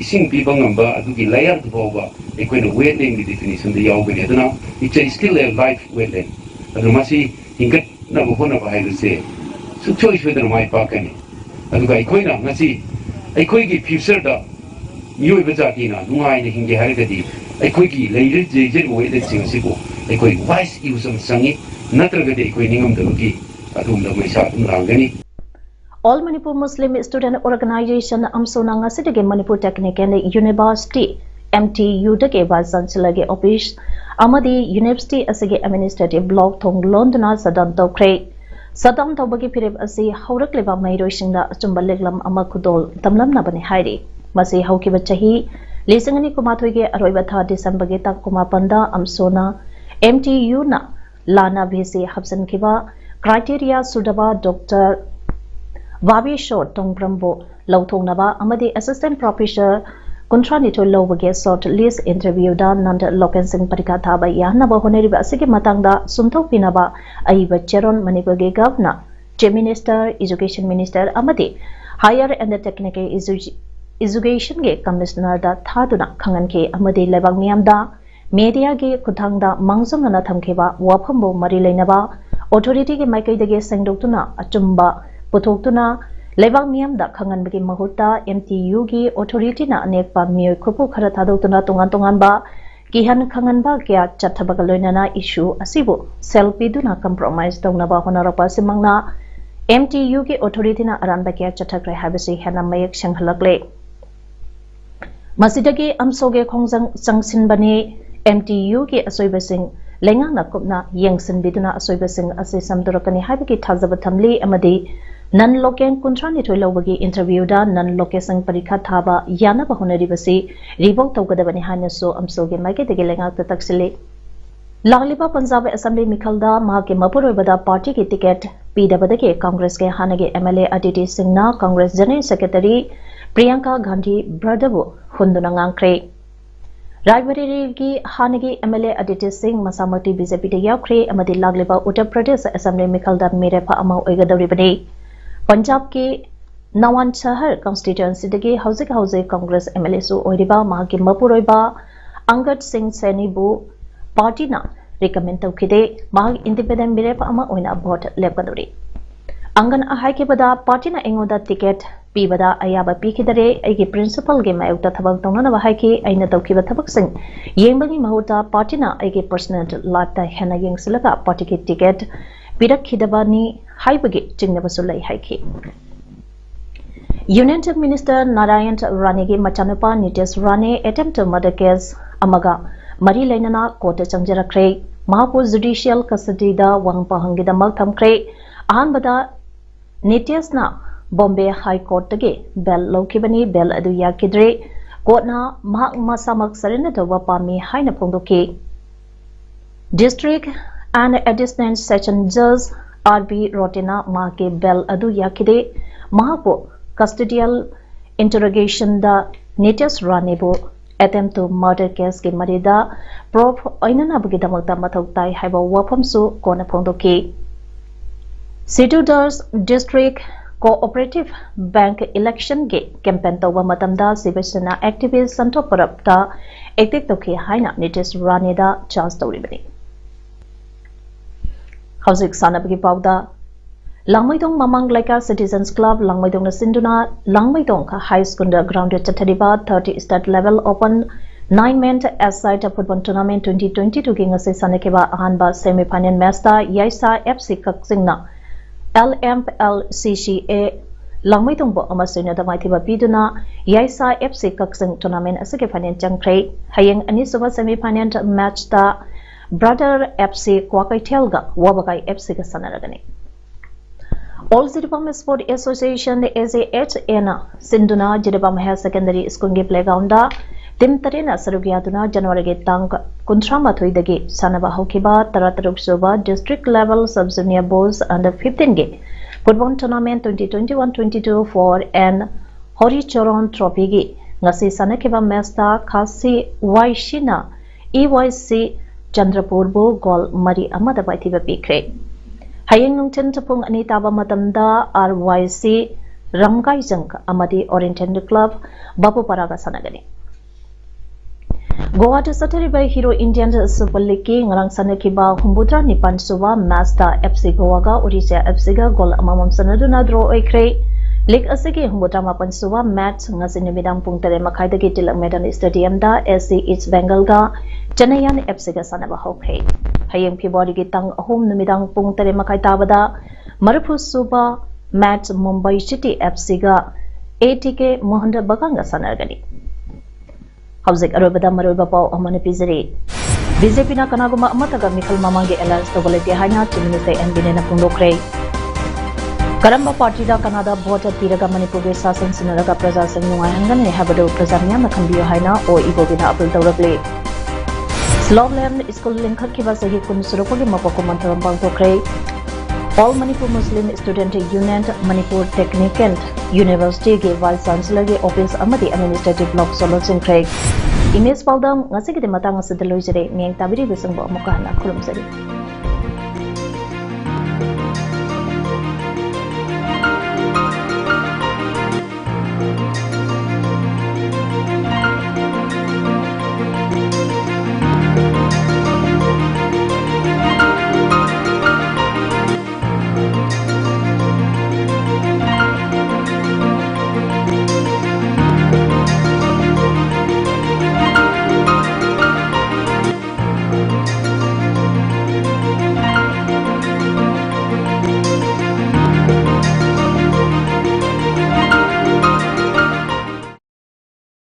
ꯏꯁꯤꯡ ꯄꯤꯕ ꯉꯝꯕ ꯑꯗꯨꯒꯤ layer ꯗꯨ ꯐꯥꯎꯕ ꯑꯩꯈꯣꯏꯅ wetland ꯒꯤ definition ꯗ ꯌꯥꯎꯒꯅꯤ꯫ ꯑꯗꯨꯅ it's a still a life wetland꯫ ꯑꯗꯨꯅ ꯃꯁꯤ ꯍꯤꯡꯒꯠꯅꯕ ꯍꯣꯠꯅꯕ ꯍꯥꯏꯕꯁꯦ ꯁꯨꯡꯁꯣꯏ ꯁꯣꯏꯗꯅ ꯃꯥꯏ ꯄꯥꯛꯀꯅꯤ꯫ ꯑꯗꯨꯒ ꯑꯩꯈꯣꯏꯅ ꯉꯁꯤ ꯑꯩꯈꯣꯏꯒꯤ future ꯗ ꯃꯤꯑꯣꯏꯕ ꯖꯥꯇꯤꯅ ꯅꯨꯡꯉꯥꯏꯅ ꯍꯤꯡꯒꯦ ꯍꯥꯏꯔꯒꯗꯤ ꯑꯩꯈꯣꯏꯒꯤ ꯂꯩꯔ-, ꯂꯩꯖꯔꯤꯕ wetland ꯁꯤꯡ ꯑꯁꯤꯕꯨ ꯑꯩꯈꯣꯏ wise use ꯑꯃ ꯆꯪꯉꯤ, ꯅꯠꯇ꯭ꯔꯒꯗꯤ ꯑꯩꯈꯣꯏ ꯅꯤꯡꯉꯝꯗꯕꯒꯤ ꯑꯗꯨꯒꯨꯝꯕ ꯃꯩꯁꯥ ꯑꯗꯨꯝ ꯂꯥꯡꯒꯅꯤ꯫ All Manipur Muslim Student Organization, ꯑꯝꯁꯣꯅ ꯉꯁꯤꯗꯒꯤ Manipur Technical University, M T U ꯗꯒꯤ Vice Chancellor ꯒꯤ office ꯑꯃꯗꯤ university ꯑꯁꯤꯒꯤ administrative block ꯊꯣꯡ ꯂꯣꯟꯗꯨꯅ shutdown ꯇꯧꯈ꯭ꯔꯦ꯫ Shutdown ꯇꯧꯕꯒꯤ ꯐꯤꯔꯦꯞ ꯑꯁꯤ ꯍꯧꯔꯛꯂꯤꯕ ꯃꯍꯩꯔꯣꯏꯁꯤꯡꯗ ꯑꯆꯨꯝꯕ ꯂꯤꯛꯂꯝ ꯑꯃ ꯈꯨꯗꯣꯜ ꯇꯝꯂꯝꯅꯕꯅꯤ ꯍꯥꯏꯔꯤ꯫ ꯃꯁꯤ ꯍꯧꯈꯤꯕ ꯆꯍꯤ ꯂꯤꯁꯤꯡ ꯑꯅꯤ ꯀꯨꯟꯃꯥꯊꯣꯏꯒꯤ ꯑꯔꯣꯏꯕ ꯊꯥ ꯗꯤꯁꯦꯝꯕꯔꯒꯤ ꯇꯥꯡ ꯀꯨꯟꯃꯥꯄꯟꯗ ꯑꯝꯁꯣꯅ M T U ꯅ ꯂꯥꯟꯅ V C ꯍꯥꯞꯆꯤꯟꯈꯤꯕ criteria ꯁꯨꯗꯕ Doctor ꯕꯥꯕꯦꯁꯣꯔ ꯇꯣꯡꯕ꯭ꯔꯝꯕꯨ ꯂꯧꯊꯣꯛꯅꯕ ꯑꯃꯗꯤ Assistant Professor ꯀꯨꯟꯊ꯭ꯔꯥꯅꯤꯊꯣꯏ ꯂꯧꯕꯒꯤ short list interview ꯗ ꯅꯟꯗ ꯂꯣꯀꯦꯟ ꯁꯤꯡ ꯄꯔꯤꯈꯥ ꯊꯥꯕ ꯌꯥꯍꯟꯅꯕ ꯍꯣꯠꯅꯔꯤꯕ ꯑꯁꯤꯒꯤ ꯃꯇꯥꯡꯗ ꯁꯨꯝꯊꯣꯛꯄꯤꯅꯕ ꯑꯏꯕ ꯆꯦꯔꯣꯜ ꯃꯅꯤꯄꯨꯔꯒꯤ Governor, Chief Minister, Education Minister ꯑꯃꯗꯤ Higher and Technical Edu-, Education ꯒꯤ Commissioner ꯗ ꯊꯥꯗꯨꯅ ꯈꯪꯍꯟꯈꯤ ꯑꯃꯗꯤ ꯂꯩꯕꯥꯛ ꯃꯤꯌꯥꯝꯗ ꯃꯦꯗꯤꯌꯥꯒꯤ ꯈꯨꯠꯊꯥꯡꯗ ꯃꯥꯡꯖꯧꯅꯅ ꯊꯝꯈꯤꯕ ꯋꯥꯐꯝꯕꯨ ꯃꯔꯤ ꯂꯩꯅꯕ ꯑꯣꯊꯣꯔꯤꯇꯤꯒꯤ ꯃꯥꯏꯀꯩꯗꯒꯤ ꯁꯦꯡꯗꯣꯛꯇꯨꯅ ꯑꯆꯨꯝꯕ ꯄꯨꯊꯣꯛꯇꯨꯅ ꯂꯩꯕꯥꯛ ꯃꯤꯌꯥꯝꯗ ꯈꯪꯍꯟꯕꯒꯤ ꯃꯍꯨꯠꯇ MTUꯒꯤ ꯑꯣꯊꯣꯔꯤꯇꯤꯅ ꯑꯅꯦꯛꯄ ꯃꯤꯑꯣꯏ ꯈꯨꯠꯄꯨ ꯈꯔ ꯊꯥꯗꯣꯛꯇꯨꯅ ꯇꯣꯉꯥꯟ ꯇꯣꯉꯥꯟꯕ ꯀꯤꯍꯟ ꯈꯪꯍꯟꯕ ꯀꯌꯥ ꯆꯠꯊꯕꯒ ꯂꯣꯏꯅꯅ issue ꯑꯁꯤꯕꯨ ꯁꯦꯜ ꯄꯤꯗꯨꯅ compromise ꯇꯧꯅꯕ ꯍꯣꯠꯅꯔꯛꯄ ꯑꯁꯤꯃꯛꯅ MTUꯒꯤ ꯑꯣꯊꯣꯔꯤꯇꯤꯅ ꯑꯔꯥꯟꯕ ꯀꯌꯥ ꯆꯠꯊꯈ꯭ꯔꯦ ꯍꯥꯏꯕꯁꯤ ꯍꯦꯟꯅ ꯃꯌꯦꯛ ꯁꯦꯡꯍꯜꯂꯛꯂꯦ꯫ ꯃꯁꯤꯗꯒꯤ ꯑꯝꯁꯣꯒꯤ ꯈꯣꯡꯖꯪ ꯆꯪꯁꯤꯟꯕꯅꯤ꯫ MTUꯒꯤ ꯑꯁꯣꯏꯕꯁꯤꯡ ꯂꯩꯉꯥꯛꯅ ꯀꯨꯞꯅ ꯌꯦꯡꯁꯤꯟꯕꯤꯗꯨꯅ ꯑꯁꯣꯏꯕꯁꯤꯡ ꯑꯁꯤ ꯁꯦꯝꯗꯣꯔꯛꯀꯅꯤ ꯍꯥꯏꯕꯒꯤ ꯊꯥꯖꯕ ꯊꯝꯂꯤ ꯑꯃꯗꯤ ꯅꯟ ꯂꯣꯀꯦꯜ ꯀꯨꯟꯊ꯭ꯔꯥ ꯅꯤꯊꯣꯏ ꯂꯧꯕꯒꯤ interviewꯗ ꯅꯟ ꯂꯣꯀꯦꯜꯁꯤꯡ ꯄꯔꯤꯈꯥ ꯊꯥꯕ ꯌꯥꯅꯕ ꯍꯣꯠꯅꯔꯤꯕꯁꯤ ꯔꯤꯚꯣꯛ ꯇꯧꯒꯗꯕꯅꯤ ꯍꯥꯏꯅꯁꯨ ꯑꯝꯁꯣꯒꯤ ꯃꯥꯏꯀꯩꯗꯒꯤ ꯂꯩꯉꯥꯛꯇ ꯇꯛꯁꯤꯜꯂꯤ꯫ ꯂꯥꯛꯂꯤꯕ ꯄꯟꯖꯥꯕ ꯑꯦꯁꯦꯝꯕ꯭ꯂꯤ ꯃꯤꯈꯜꯗ ꯃꯍꯥꯛꯀꯤ ꯃꯄꯨꯔꯣꯏꯕꯗ ꯄꯥꯔꯇꯤꯒꯤ ꯇꯤꯀꯦꯠ ꯄꯤꯗꯕꯗꯒꯤ ꯀꯪꯒ꯭ꯔꯦꯁꯀꯤ ꯍꯥꯟꯅꯒꯤ MLA ꯑꯗꯤꯇꯤ ꯁꯤꯡꯅ ꯀꯪꯒ꯭ꯔꯦꯁ ꯖꯦꯅꯔꯦꯜ ꯁꯦꯀ꯭ꯔꯦꯇꯔꯤ ꯄ꯭ꯔꯤꯌꯥꯡꯀꯥ ꯒꯥꯟꯙꯤ ꯕ꯭ꯔꯗꯕꯨ ꯍꯨꯟꯗꯨꯅ ꯉꯥꯡꯈ꯭ꯔꯦ꯫ ꯔꯥꯏꯕꯔꯦꯂꯤꯒꯤ ꯍꯥꯟꯅꯒꯤ MLA ꯑꯗꯤꯇꯤ ꯁꯤꯡ ꯃꯁꯥꯃꯛꯇꯤ BJPꯗ ꯌꯥꯎꯈ꯭ꯔꯦ ꯑꯃꯗꯤ ꯂꯥꯛꯂꯤꯕ ꯎꯠꯇꯔ ꯄ꯭ꯔꯗꯦꯁ ꯑꯦꯁꯦꯝꯕ꯭ꯂꯤ ꯃꯤꯈꯜꯗ ꯃꯤꯔꯦꯞ ꯑꯃ ꯑꯣꯏꯒꯗꯧꯔꯤꯕꯅꯤ꯫ ꯄꯟꯖꯥꯕꯀꯤ ꯅꯋꯥꯟ ꯁꯍꯔ constituencyꯗꯒꯤ ꯍꯧꯖꯤꯛ ꯍꯧꯖꯤꯛ ꯀꯪꯒ꯭ꯔꯦꯁ MLAꯁꯨ ꯑꯣꯏꯔꯤꯕ ꯃꯍꯥꯛꯀꯤ ꯃꯄꯨꯔꯣꯏꯕ ꯑꯪꯒꯗ ꯁꯤꯡ ꯁꯦꯅꯤꯕꯨ ꯄꯥꯔꯇꯤꯅ recommend ꯇꯧꯈꯤꯗꯦ꯫ ꯃꯍꯥꯛ independent ꯃꯤꯔꯦꯞ ꯑꯃ ꯑꯣꯏꯅ vote ꯂꯦꯞꯀꯗꯧꯔꯤ꯫ ꯑꯪꯒꯟ ꯍꯥꯏꯈꯤꯕꯗ ꯄꯥꯔꯇꯤꯅ ꯑꯩꯉꯣꯟꯗ ꯇꯤꯀꯦꯠ ꯄꯤꯕꯗ ꯑꯌꯥꯕ ꯄꯤꯈꯤꯗꯔꯦ꯫ ꯑꯩꯒꯤ principleꯒꯤ ꯃꯥꯌꯣꯛꯇ ꯊꯕꯛ ꯇꯧꯅꯅꯕ ꯍꯥꯏꯈꯤ꯫ ꯑꯩꯅ ꯇꯧꯈꯤꯕ ꯊꯕꯛꯁꯤꯡ ꯌꯦꯡꯕꯒꯤ ꯃꯍꯨꯠꯇ ꯄꯥꯔꯇꯤꯅ ꯑꯩꯒꯤ personal lifeꯇ ꯍꯦꯟꯅ ꯌꯦꯡꯁꯤꯜꯂꯒ ꯄꯥꯔꯇꯤꯒꯤ ꯇꯤꯀꯦꯠ ꯄꯤꯔꯛꯈꯤꯗꯕꯅꯤ ꯍꯥꯏꯕꯒꯤ ꯆꯤꯡꯅꯕꯁꯨ ꯂꯩ ꯍꯥꯏꯈꯤ꯫ Union Chief Minister ꯅꯥꯔꯥꯌꯟ ꯔꯥꯅꯦꯒꯤ ꯃꯆꯥꯅꯨꯄꯥ ꯅꯤꯇꯦꯁ ꯔꯥꯅꯦ attempt to murder case ꯑꯃꯒ ꯃꯔꯤ ꯂꯩꯅꯅ ꯀꯣꯔꯠꯇ ꯆꯪꯖꯔꯛꯈ꯭ꯔꯦ꯫ ꯃꯍꯥꯛꯄꯨ judicial custodyꯗ ꯋꯥꯍꯪ ꯄꯥꯎꯍꯪꯒꯤꯗꯃꯛ ꯊꯝꯈ꯭ꯔꯦ꯫ ꯑꯍꯥꯟꯕꯗ ꯅꯤꯇꯦꯁꯅ ꯕꯣꯝꯕꯦ ꯍꯥꯏ ꯀꯣꯔꯠꯇꯒꯤ ꯕꯦꯜ ꯂꯧꯈꯤꯕꯅꯤ꯫ ꯕꯦꯜ ꯑꯗꯨ ꯌꯥꯈꯤꯗ꯭ꯔꯦ꯫ ꯀꯣꯔꯠꯅ ꯃꯍꯥꯛ ꯃꯁꯥꯃꯛ surrender ꯇꯧꯕ ꯄꯥꯝꯃꯤ ꯍꯥꯏꯅ ꯐꯣꯡꯗꯣꯛꯈꯤ꯫ District and Additional Session Judge R B ꯔꯣꯇꯦꯅ ꯃꯍꯥꯛꯀꯤ ꯕꯦꯜ ꯑꯗꯨ ꯌꯥꯈꯤꯗꯦ꯫ ꯃꯍꯥꯛꯄꯨ custodial interrogationꯗ ꯅꯤꯇꯦꯁ ꯔꯥꯅꯦꯕꯨ attempt to murder caseꯀꯤ ꯃꯔꯤꯗ proof ꯑꯣꯏꯅꯅꯕꯒꯤꯗꯃꯛꯇ ꯃꯊꯧ ꯇꯥꯏ ꯍꯥꯏꯕ ꯋꯥꯐꯝꯁꯨ ꯀꯣꯟꯅ ꯐꯣꯡꯗꯣꯛꯈꯤ꯫ Situdurg District Cooperative Bank Election ꯒꯤ campaign ꯇꯧꯕ ꯃꯇꯝꯗ ꯁꯤꯕ ꯁꯦꯅꯥ activist ꯁꯟꯊꯣꯛ ꯄꯔꯕꯇ attack ꯇꯧꯈꯤ ꯍꯥꯏꯅ ꯅꯤꯇꯤꯁ ꯔꯥꯅꯦꯗ charge ꯇꯧꯔꯤꯕꯅꯤ꯫ ꯍꯧꯖꯤꯛ ꯁꯥꯟꯅꯕꯒꯤ ꯄꯥꯎꯗ, ꯂꯥꯡꯃꯩꯗꯣꯡ ꯃꯃꯥꯡ ꯂꯩꯀꯥꯏ Citizens Club ꯂꯥꯡꯃꯩꯗꯣꯡꯅ ꯁꯤꯟꯗꯨꯅ ꯂꯥꯡꯃꯩꯗꯣꯡ High School ground ꯗ ꯆꯠꯊꯔꯤꯕ thirty state level open nine men aside football tournament twenty twenty-two ꯒꯤ ꯉꯁꯤ ꯁꯥꯟꯅꯈꯤꯕ ꯑꯍꯥꯟꯕ semi final match ꯇ ꯌꯥꯏꯁꯥ F C ꯀꯛꯆꯤꯡꯅ L M L C C A ꯂꯥꯡꯃꯩꯗꯣꯡꯕꯨ ꯑꯃ ꯁꯣꯏꯅꯗ ꯃꯥꯏꯊꯤꯕ ꯄꯤꯗꯨꯅ ꯌꯥꯏꯁꯥ F C ꯀꯛꯆꯤꯡ tournament ꯑꯁꯤꯒꯤ final ꯆꯪꯈ꯭ꯔꯦ꯫ ꯍꯌꯦꯡ ꯑꯅꯤꯁꯨꯕ semi final match ꯇ Brother F C ꯀ꯭ꯋꯥꯀꯩꯊꯦꯜꯒ ꯋꯥꯕꯒꯥꯏ F C ꯒ ꯁꯥꯟꯅꯔꯒꯅꯤ꯫ All Jiribam Sport Association, A J S A ꯅ ꯁꯤꯟꯗꯨꯅ ꯖꯤꯔꯤꯕꯥꯝ Higher Secondary School ꯒꯤ playground ꯗ team ꯇꯔꯦꯠꯅ ꯁꯔꯨꯛ ꯌꯥꯗꯨꯅ ꯖꯅꯋꯥꯔꯤꯒꯤ ꯇꯥꯡ ꯀꯨꯟꯊ꯭ꯔꯥ ꯃꯥꯊꯣꯏꯗꯒꯤ ꯁꯥꯟꯅꯕ ꯍꯧꯈꯤꯕ ꯇꯔꯥ ꯇꯔꯨꯛ ꯁꯨꯕ District Level Sub Junior Boys Under fifteen ꯒꯤ football tournament twenty twenty-one twenty-two four and Hori Choron Trophy ꯒꯤ ꯉꯁꯤ ꯁꯥꯟꯅꯈꯤꯕ match ꯇ ꯈꯥꯁꯤ Y C ꯅ E Y C ꯆꯟꯗ꯭ꯔꯄꯨꯔꯕꯨ goal ꯃꯔꯤ ꯑꯃꯗ ꯃꯥꯏꯊꯤꯕ ꯄꯤꯈ꯭ꯔꯦ꯫ ꯍꯌꯦꯡ ꯅꯨꯡꯊꯤꯜ ꯄꯨꯡ ꯑꯅꯤ ꯇꯥꯕ ꯃꯇꯝꯗ R Y C ꯔꯝꯒꯥꯏꯖꯪ ꯑꯃꯗꯤ Oriental Club ꯕꯥꯕꯨꯄꯥꯔꯥꯒ ꯁꯥꯟꯅꯒꯅꯤ꯫ ꯒꯣꯋꯥꯗ ꯆꯠꯊꯔꯤꯕ Hero Indian Super League ꯀꯤ ꯉꯔꯥꯡ ꯁꯥꯟꯅꯈꯤꯕ ꯍꯨꯝꯐꯨꯇꯔꯥ ꯅꯤꯄꯥꯟ ꯁꯨꯕ match ꯇ F C ꯒꯣꯋꯥꯒ Orissa F C ꯒ goal ꯑꯃꯃꯝ ꯆꯟꯅꯗꯨꯅ draw ꯑꯣꯏꯈ꯭ꯔꯦ꯫ League ꯑꯁꯤꯒꯤ ꯍꯨꯝꯐꯨꯇꯔꯥ ꯃꯥꯄꯟ ꯁꯨꯕ match ꯉꯁꯤ ꯅꯨꯃꯤꯗꯥꯡ ꯄꯨꯡ ꯇꯔꯦꯠ ꯃꯈꯥꯏꯗꯒꯤ ꯇꯤꯂꯛ ꯃꯦꯗꯟ Stadium ꯗ S C East Bengal ꯒ Chennaiyin F C ꯒ ꯁꯥꯟꯅꯕ ꯍꯧꯈ꯭ꯔꯦ꯫ ꯍꯌꯦꯡ February ꯒꯤ ꯇꯥꯡ ꯑꯍꯨꯝ ꯅꯨꯃꯤꯗꯥꯡ ꯄꯨꯡ ꯇꯔꯦꯠ ꯃꯈꯥꯏ ꯇꯥꯕꯗ ꯃꯔꯤꯐꯨ ꯁꯨꯕ match Mumbai City F C ꯒ A T K Mohun Bagan ꯒ ꯁꯥꯟꯅꯔꯒꯅꯤ꯫ ꯍꯧꯖꯤꯛ ꯑꯔꯣꯏꯕꯗ ꯃꯔꯨꯑꯣꯏꯕ ꯄꯥꯎ ꯑꯃꯅ ꯄꯤꯖꯔꯤ꯫ B J P ꯅ ꯀꯅꯥꯒꯨꯝꯕ ꯑꯃꯠꯇꯒ ꯃꯤꯈꯜ ꯃꯃꯥꯡꯒꯤ alliance ꯇꯧꯕ ꯂꯩꯇꯦ ꯍꯥꯏꯅ Chief Minister N Biren ꯅ ꯐꯣꯡꯗꯣꯛꯈ꯭ꯔꯦ꯫ ꯀꯔꯝꯕ party ꯗ ꯀꯅꯥꯗ vote ꯄꯤꯔꯒ ꯃꯅꯤꯄꯨꯔꯒꯤ ꯁꯥꯁꯟ ꯁꯤꯟꯅꯔꯒ ꯄ꯭ꯔꯖꯥꯁꯤꯡ ꯅꯨꯡꯉꯥꯏꯍꯟꯒꯅꯤ ꯍꯥꯏꯕꯗꯨ ꯄ꯭ꯔꯖꯥ ꯃꯤꯌꯥꯝꯅ ꯈꯟꯕꯤꯌꯨ ꯍꯥꯏꯅ ꯑꯣ ꯏꯕꯣꯕꯤꯅ appeal ꯇꯧꯔꯛꯂꯤ꯫ Slope Land School ꯂꯤꯡꯈꯠꯈꯤꯕ ꯆꯍꯤ ꯀꯨꯟ ꯁꯨꯔꯛꯄꯒꯤ ꯃꯄꯣꯛ ꯀꯨꯝꯑꯣꯟ ꯊꯧꯔꯝ ꯄꯥꯡꯊꯣꯛꯈ꯭ꯔꯦ꯫ All Manipur Muslim Student Union, Manipur Technical University ꯒꯤ Vice Chancellor ꯒꯤ office ꯑꯃꯗꯤ administrative block ꯁꯣ ꯂꯣꯟꯁꯤꯟꯈ꯭ꯔꯦ꯫ English ꯄꯥꯎꯗꯝ ꯉꯁꯤꯒꯤꯗꯤ ꯃꯇꯥꯡ ꯑꯁꯤꯗ ꯂꯣꯏꯖꯔꯦ꯫ ꯃꯤꯠꯌꯦꯡ ꯇꯥꯕꯤꯔꯤꯕꯁꯤꯡꯕꯨ ꯑꯃꯨꯛꯀ ꯍꯟꯅ ꯈꯨꯔꯨꯝꯖꯔꯤ꯫